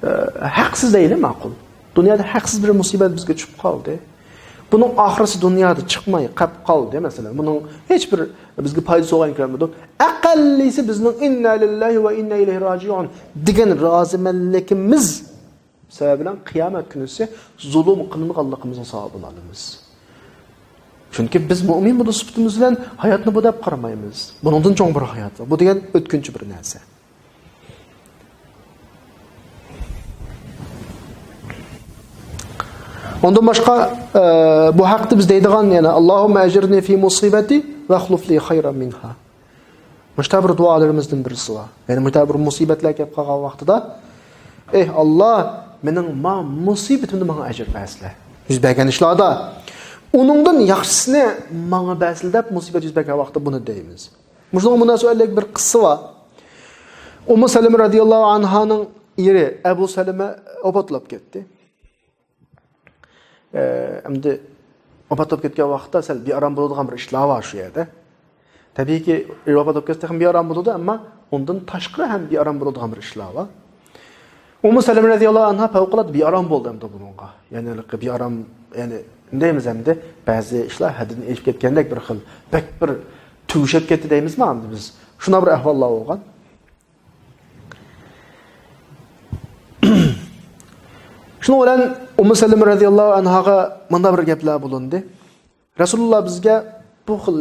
ئە، ھەقسىز دەيلى، ماقۇل. دۇنيادا ھەقسىز بىر مۇسىبەت بىزگە چۈشۈپ قالدى. بۇنىڭ ئاخىرىسى دۇنيادا چىقماي قاپ قالدى، مەسىلەن. بۇنىڭ ھېچ بىر بىزگە پايدىسى بولغان كۆرمىدۇق. ئەقەللىسى بىزنىڭ «ئىننا لىللاھى ۋە ئىننا ئىلەيھى راجىئۇن» دېگەن رازىمەنلىكىمىز سەۋەبى بىلەن قىيامەت كۈنىسى زۇلۇم قىلىنغانلىقىمىزنىڭ ساۋابىنى ئالىمىز. چۈنكى بىز مۇئمىن بولۇش سۈپىتىمىز بىلەن ھاياتنى بۇ دەپ قارىمايمىز. بۇنىڭدىن چوڭ بىر ھايات بار. بۇ دېگەن ئۆتكۈنچى بىر نەرسە. ئۇندىن باشقا، ئە، بۇ ھەقتە بىز دەيدىغان، يەنى، «اللهم أجرني في مصيبتي واخلف لي خيرا منها.» مۇشتا بىر دۇئالىرىمىزدىن بىرسى بار. يەنى مۇشتا بىر مۇسىبەتلەر كەپ قالغان ۋاقتىدا، «ئەي ئاللا، مېنىڭ ما مۇسىبىتىمدە ماڭا ئەجىر بەرسىلە. يۈز بەرگەن ئىشلاردا ئۇنىڭدىن ياخشىسىنى ماڭا بەرسىلە» دەپ، مۇسىبەت يۈز بەرگەن ۋاقىتتا بۇنى دەيمىز. مۇشۇنىڭغا مۇناسىۋەتلىك بىر قىسسە بار. ئۇممۇ سەلىمە رەزىياللاھۇ ئەنھانىڭ ئېرى ئەبۇ سەلىمە ۋاپاتلاپ كەتتى. ئە، ئەمدى ۋاپات بولۇپ كەتكەن ۋاقىتتا سەل بىئارام بولىدىغان بىر ئىشلار بار شۇ يەردە. تەبىئىيكى، ئېرى ۋاپات بولۇپ كەتسە تېخىمۇ بىئارام بولىدۇ، ئەمما ئۇندىن تاشقىرى ھەم بىئارام بولىدىغان بىر ئىشلار بار. ئۇممۇ سەلىمە رەزىياللاھۇ ئەنھا پەۋقۇلئاددە بىئارام بولدى ئەمدى بۇنىڭغا. يەنى بىئارام، يەنى دەيمىز ئەمدى، بەزى ئىشلار ھەددىدىن ئېشىپ كەتكەندەك بىر خىل، بەك بىر تۈگىشىپ كەتتى دەيمىزمۇ ئەمدى بىز؟ شۇنداق بىر ئەھۋاللار بولغان. شۇنىڭ بىلەن ئۇممۇ سەلىمە رەزىياللاھۇ ئەنھاغا مۇنداق بىر گەپلەر بولۇندى. رەسۇلۇللا بىزگە بۇ خىل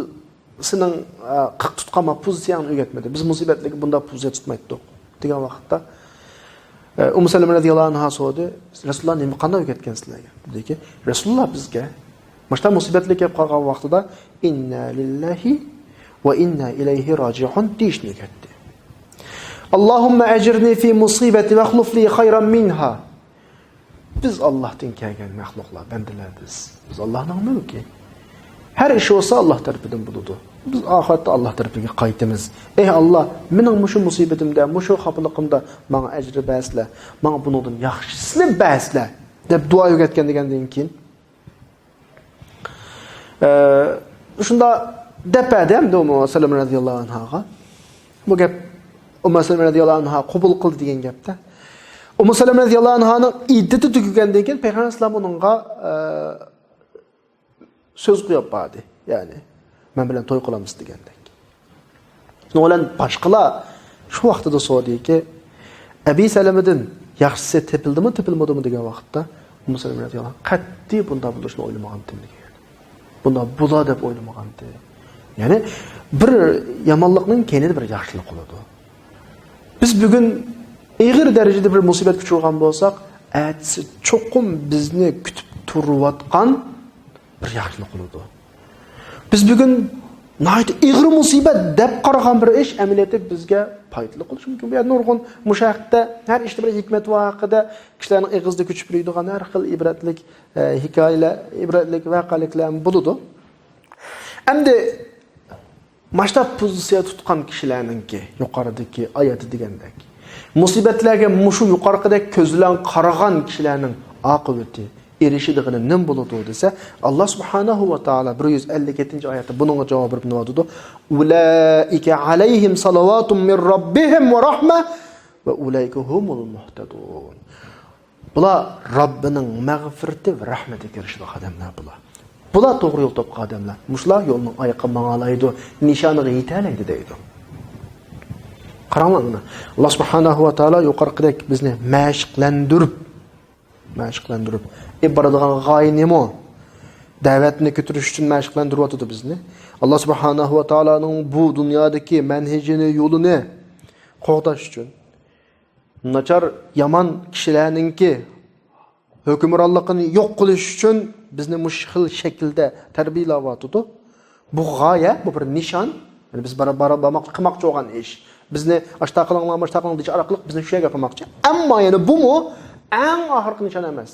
سېنىڭ، ئە، قىق تۇتقان پوزىتسىيەڭنى ئۆگەتمىدى. بىز مۇسىبەتلەرگە بۇنداق پوزىتسىيە تۇتمايتتۇق، دېگەن ۋاقىتتا، ئە، ئۇممۇ سەلىمە رەزىياللاھۇ ئەنھا سورىدى، رەسۇلۇللا نېمە، قانداق ئۆگەتكەن سىلەرگە؟ دېدىكى، رەسۇلۇللا بىزگە مۇشۇنداق مۇسىبەتلەر كەپ قالغان ۋاقتىدا، «ئىننا لىللاھى ۋە ئىننا ئىلەيھى راجىئۇن» دېيىشنى ئۆگەتتى. «اللهم أجرني في مصيبتي واخلف لي خيرا منها.» بىز ئاللاھتىن كەلگەن مەخلۇقلار، بەندىلەر بىز. بىز ئاللاھنىڭ مۈلكى. ھەر ئىش بولسا ئاللاھ تەرىپىدىن بولىدۇ. بىز ئاخىرەتتە ئاللاھ تەرىپىگە قايتىمىز. «ئەي ئاللاھ، مېنىڭ مۇشۇ مۇسىبىتىمدە، مۇشۇ خاپىلىقىمدا ماڭا ئەجرى بەرسىلە، ماڭا بۇنىڭدىن ياخشىسىنى بەرسىلە» دەپ دۇئا ئۆگەتكەن دېگەندىن كېيىن، ئە، شۇنداق دەپ بەردى ئەمدى ئۇممۇ سەلىمە رەزىياللاھۇ ئەنھاغا. بۇ گەپ ئۇممۇ سەلىمە رەزىياللاھۇ ئەنھا قوبۇل قىلدى دېگەن گەپتە. ئۇممۇ سەلىمە رەزىياللاھۇ ئەنھانىڭ ئىددىتى تۈگىگەندىن كېيىن پەيغەمبەر ئەلەيھىسسالام ئۇنىڭغا، ئە، سۆز قويۇپ باردى. يەنى، «مەن بىلەن توي قىلامسىز؟» دېگەندەك. شۇنىڭ بىلەن باشقىلار شۇ ۋاقتىدا سورىدىكى، «ئەبى سەلىمىدىن ياخشىسى تېپىلدىمۇ، تېپىلمىدىمۇ؟» دېگەن ۋاقىتتا، ئۇممۇ سەلىمە رەزىياللاھۇ ئەنھا، «قەتئىي بۇنداق بولۇشىنى ئويلىمىغانتىم» دېگەن. «بۇنداق بولا دەپ ئويلىمىغانتىم.» يەنى، بىر يامانلىقنىڭ كەينىدە بىر ياخشىلىق بولىدۇ. بىز بۈگۈن ئېغىر دەرىجىدە بىر مۇسىبەتكە ئۇچرىغان بولساق، ئەتىسى چوقۇم بىزنى كۈتۈپ تۇرۇۋاتقان بىر ياخشىلىق بولىدۇ. بىز بۈگۈن ناھايىتى ئېغىر مۇسىبەت دەپ قارىغان بىر ئىش ئەمەلىيەتتە بىزگە پايدىلىق بولۇشى مۇمكىن. بۇ يەردە نۇرغۇن مۇشۇ ھەقتە، ھەر ئىشتا بىر ھېكمەت بار ھەققىدە كىشىلەرنىڭ ئېغىزىدا كۆچۈپ يۈرىدىغان ھەر خىل ئىبرەتلىك، ئە، ھېكايىلەر، ئىبرەتلىك ۋەقەلىكلەر بولىدۇ. ئەمدى ماشتا پوزىتسىيە تۇتقان كىشىلەرنىڭكى، يۇقىرىدىكى ئايەتتە دېگەندەك، مۇسىبەتلەرگە مۇشۇ يۇقىرىقىدەك كۆز بىلەن قارىغان كىشىلەرنىڭ ئاقىۋىتى، ئېرىشىدىغىنى نېمە بولىدۇ دېسە، ئاللا سۇبھانەھۇ ۋە تائالا بىر يۈز ئەللىك يەتتىنچى ئايەتتە بۇنىڭغا جاۋاب بېرىپ نېمە دەيدۇ؟ «ئۇلائىكە ئەلەيھىم سالىۋاتۇم مىن رەببىھىم ۋە رەھمە ۋە ئۇلائىكە ھۇمۇل مۇھتەدۇن.» بۇلار رەببىنىڭ مەغپىرىتى ۋە رەھمىتىگە ئېرىشىدىغان ئادەملەر بۇلار. بۇلار توغرا يول تاپقان ئادەملەر. مۇشۇلار يولنىڭ ئايىغىغا ماڭالايدۇ، نىشانىغا يېتەلەيدۇ دەيدۇ. قاراڭلار مانا. ئاللا سۇبھانەھۇ ۋە تائالا يۇقىرىقىدەك بىزنى مەشىقلەندۈرۈپ، مەشىقلەندۈرۈپ، ئېلىپ بارىدىغان غايە نېمە؟ دەۋەتنى كۆتۈرۈش ئۈچۈن مەشىقلەندۈرۈۋاتىدۇ بىزنى. ئاللا سۇبھانەھۇ ۋە تائالانىڭ بۇ دۇنيادىكى مەنھىجىنى، يولىنى قوغداش ئۈچۈن. ناچار، يامان كىشىلەرنىڭكى ھۆكۈمرانلىقىنى يوق قىلىش ئۈچۈن بىزنى مۇشۇ خىل شەكىلدە تەربىيەلەۋاتىدۇ. بۇ غايە، بۇ بىر نىشان. يەنى بىز بارا-، بارا-، بارماقچى، قىلماقچى بولغان ئىش. بىزنى ئاشتا قىلىڭلار، ماشتا قىلىڭلار دېيىش ئارقىلىق بىزنى شۇ يەرگە ئاپارماقچى. ئەمما يەنە بۇمۇ ئەڭ ئاخىرقى نىشان ئەمەس.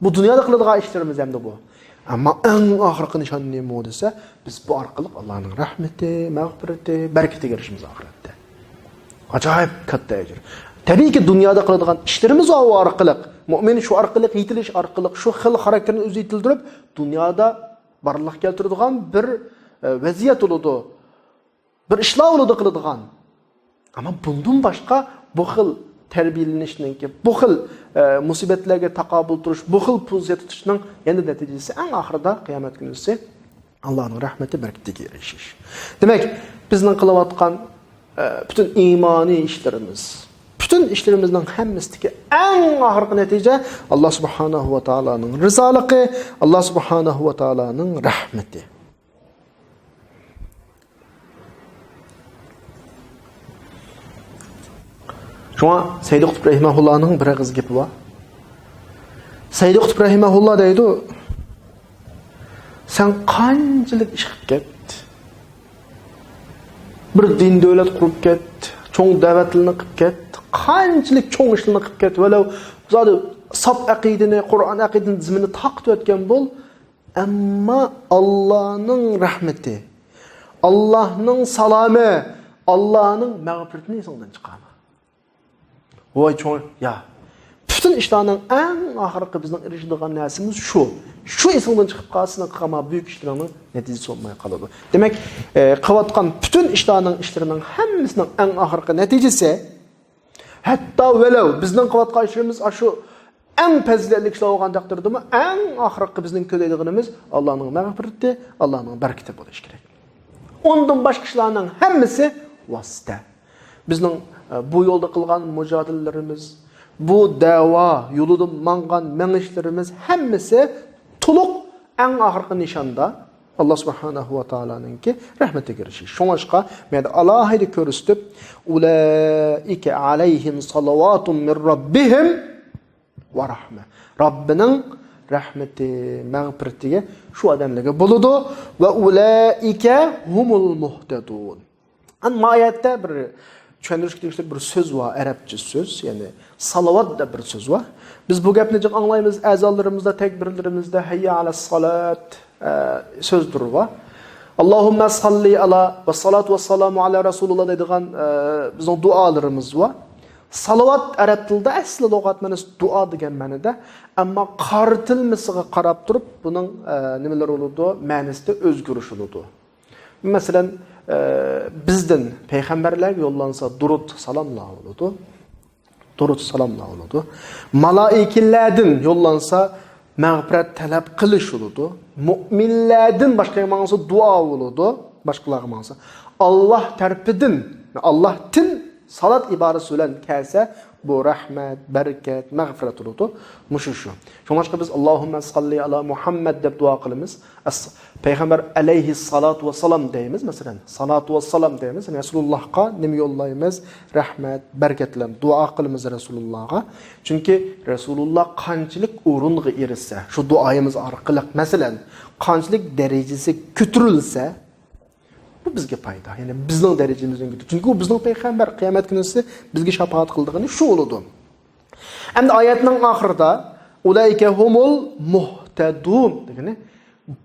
بۇ دۇنيادا قىلىدىغان ئىشلىرىمىز ئەمدى بۇ. ئەمما ئەڭ ئاخىرقى نىشان نېمە دېسە، بىز بۇ ئارقىلىق ئاللانىڭ رەھمىتى، مەغپىرىتى، بەرىكىتىگە ئېرىشىمىز ئاخىرەتتە. ئاجايىپ كاتتا ئەجىر. تەبىئىيكى، دۇنيادا قىلىدىغان ئىشلىرىمىز ئۇ ئارقىلىق، مۇئمىن شۇ ئارقىلىق يېتىلىش ئارقىلىق شۇ خىل خاراكتېرنى ئۆزى يېتىلدۈرۈپ، دۇنيادا بارلىققا كەلتۈرىدىغان بىر، ئە، ۋەزىيەت بولىدۇ. بىر ئىشلار بولىدۇ قىلىدىغان. ئەمما بۇندىن باشقا بۇ خىل تەربىيەلىنىشنىڭكى، بۇ خىل، ئە، مۇسىبەتلەرگە تاقابىل تۇرۇش، بۇ خىل پوزىتسىيە تۇتۇشنىڭ يەنە نەتىجىسى ئەڭ ئاخىرىدا قىيامەت كۈنىسى ئاللانىڭ رەھمىتى، بەرىكىتىگە ئېرىشىش. دېمەك، بىزنىڭ قىلىۋاتقان، ئە، پۈتۈن ئىمانىي ئىشلىرىمىز، پۈتۈن ئىشلىرىمىزنىڭ ھەممىسىدىكى ئەڭ ئاخىرقى نەتىجە ئاللا سۇبھانەھۇ ۋە تائالانىڭ رىزالىقى، ئاللا سۇبھانەھۇ ۋە تائالانىڭ رەھمىتى. شۇڭا سەيدى قۇتۇپ رەھىمەھۇللانىڭ بىر ئېغىز گېپى بار. سەيدى قۇتۇپ رەھىمەھۇللا دەيدۇ، سەن قانچىلىك ئىش قىلىپ كەت، بىر دىن دۆلەت قۇرۇپ كەت، چوڭ دەۋەتلىرىنى قىلىپ كەت، قانچىلىك چوڭ ئىشلارنى قىلىپ كەت، ۋەلەۋ زادى ساپ ئەقىدىنى، قۇرئان ئەقىدىنى زېمىندا تارقىتىۋەتكەن بول، ئەمما ئاللانىڭ رەھمىتى، ئاللانىڭ سالامى، ئاللانىڭ مەغپىرىتىنى ئېسىڭدىن چىقارما. ۋاي چوڭ، يا. پۈتۈن ئىشلارنىڭ ئەڭ ئاخىرقى بىزنىڭ ئېرىشىدىغان نەرسىمىز شۇ. شۇ ئېسىڭدىن چىقىپ قالسا، سېنىڭ قىلغان بۈيۈك ئىشلىرىڭنىڭ نەتىجىسى بولماي قالىدۇ. دېمەك، ئە، قىلىۋاتقان پۈتۈن ئىشلارنىڭ، ئىشلىرىنىڭ ھەممىسىنىڭ ئەڭ ئاخىرقى نەتىجىسى، ھەتتا ۋەلەۋ بىزنىڭ قىلىۋاتقان ئىشلىرىمىز ئاشۇ ئەڭ پەزىلەتلىك ئىشلار بولغان تەقدىردىمۇ، ئەڭ ئاخىرقى بىزنىڭ كۆزلەيدىغىنىمىز ئاللانىڭ مەغپىرىتى، ئاللانىڭ بەرىكىتى بولۇشى كېرەك. ئۇندىن باشقا ئىشلارنىڭ ھەممىسى ۋاسىتە. بىزنىڭ، ئە، بۇ يولدا قىلغان مۇجادىلىلىرىمىز، بۇ دەۋا يولىدا ماڭغان مېڭىشلىرىمىز ھەممىسى تولۇق ئەڭ ئاخىرقى نىشاندا ئاللا سۇبھانەھۇ ۋە تائالانىڭكى رەھمىتىگە ئېرىشىش. شۇڭلاشقا مەن ئالاھىدە كۆرسىتىپ، «ئۇلائىكە ئەلەيھىم سالىۋاتۇم مىن رەببىھىم ۋە رەھمە.» رەببىنىڭ رەھمىتى، مەغپىرىتىگە شۇ ئادەملەرگە بولىدۇ. «ۋە ئۇلائىكە ھۇمۇل مۇھتەدۇن.» ئەنە ما ئايەتتە بىر چۈشەندۈرۈشكە تېگىشلىك بىر سۆز بار، ئەرەبچە سۆز، يەنى سالىۋات دەپ بىر سۆز بار. بىز بۇ گەپنى جىق ئاڭلايمىز، ئەزانلىرىمىزدا، تەكبىرلىرىمىزدە «ھەييە ئەلەسسالات» ئە، سۆزلىرى بار. «ئاللاھۇممە ساللى ئەلا ۋەسسالاتۇ ۋەسسالامۇ ئەلا رەسۇلىللا» دەيدىغان، ئە، بىزنىڭ دۇئالىرىمىز بار. سالىۋات ئەرەب تىلىدا ئەسلى لۇغەت مەنىسى دۇئا دېگەن مەنىدە، ئەمما قارىتىلمىسىغا قاراپ تۇرۇپ بۇنىڭ، ئە، نېمىلىرى بولىدۇ، مەنىسىدە ئۆزگىرىش بولىدۇ. مەسىلەن، ئە، بىزدىن پەيغەمبەرلەرگە يوللانسا دۇرۇد سالاملار بولىدۇ. دۇرۇد سالاملار بولىدۇ. مالائىكىلەردىن يوللانسا مەغپىرەت تەلەپ قىلىش بولىدۇ. مۇئمىنلەردىن باشقىغا ماڭسا دۇئا بولىدۇ. باشقىلارغا ماڭسا. ئاللاھ تەرىپىدىن، ئاللاھتىن سالات ئىبارىسى بىلەن كەلسە، بۇ رەھمەت، بەرىكەت، مەغپىرەت بولىدۇ. مۇشۇ شۇ. شۇڭلاشقا بىز «ئاللاھۇممە ساللى ئالا مۇھەممەد» دەپ دۇئا قىلىمىز. ئەس-، پەيغەمبەر ئەلەيھىسسالاتۇ ۋەسسالام دەيمىز، مەسىلەن. سالاتۇ ۋەسسالام دەيمىز. رەسۇلۇللاھقا نېمە يوللايمىز؟ رەھمەت، بەرىكەت بىلەن دۇئا قىلىمىز رەسۇلۇللاھقا. چۈنكى رەسۇلۇللاھ قانچىلىك ئورۇنغا ئېرىشسە، شۇ دۇئايىمىز ئارقىلىق، مەسىلەن، قانچىلىك دەرىجىسى كۆتۈرۈلسە، بۇ بىزگە پايدا. يەنى بىزنىڭ دەرىجىمىزنىڭ كۆتۈرۈلۈشى. چۈنكى ئۇ بىزنىڭ پەيغەمبەر، قىيامەت كۈنىسى بىزگە شاپائەت قىلىدىغىنى شۇ بولىدۇ. ئەمدى ئايەتنىڭ ئاخىرىدا، «ئۇلائىكە ھۇمۇل مۇھتەدۇن» دېگىنى،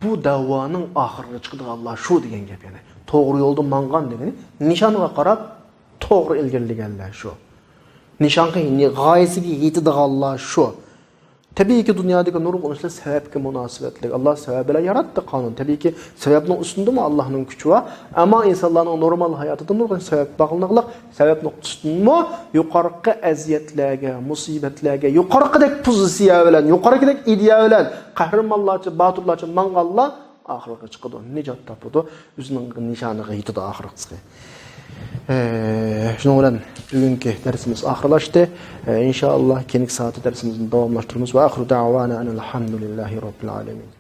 بۇ دەۋانىڭ ئاخىرىغا چىقىدىغانلار شۇ دېگەن گەپ، يەنى توغرا يولدا ماڭغان دېگىنى، نىشانغا قاراپ توغرا ئىلگىرىلىگەنلەر شۇ. نىشانغا، غايىسىگە يېتىدىغانلار شۇ. تەبىئىيكى، دۇنيادىكى نۇرغۇن ئىشلار سەۋەبكە مۇناسىۋەتلىك. ئاللا سەۋەب بىلەن ياراتتى قانۇن. تەبىئىيكى، سەۋەبنىڭ ئۈستىدىمۇ ئاللانىڭ كۈچى بار. ئەمما ئىنسانلارنىڭ نورمال ھاياتىدا نۇرغۇن سەۋەب باغلىنىقلىق. سەۋەب نۇقتىسىدىنمۇ يۇقىرىقى ئەزىيەتلەرگە، مۇسىبەتلەرگە، يۇقىرىقىدەك پوزىتسىيە بىلەن، يۇقىرىقىدەك ئىدىيە بىلەن، قەھرىمانلارچە، باتۇرلارچە ماڭغانلار ئاخىرىغا چىقىدۇ، نىجات تاپىدۇ، ئۆزىنىڭ نىشانىغا يېتىدۇ ئاخىرقىسى. ئە، شۇنىڭ بىلەن بۈگۈنكى دەرسىمىز ئاخىرلاشتى. ئە، ئىنشائاللا كېيىنكى سائەتتە دەرسىمىزنى داۋاملاشتۇرىمىز. ۋە ئاخىرۇ دەۋانا ئەنىل ھەمدۇلىللاھى رەببىل ئالەمىن.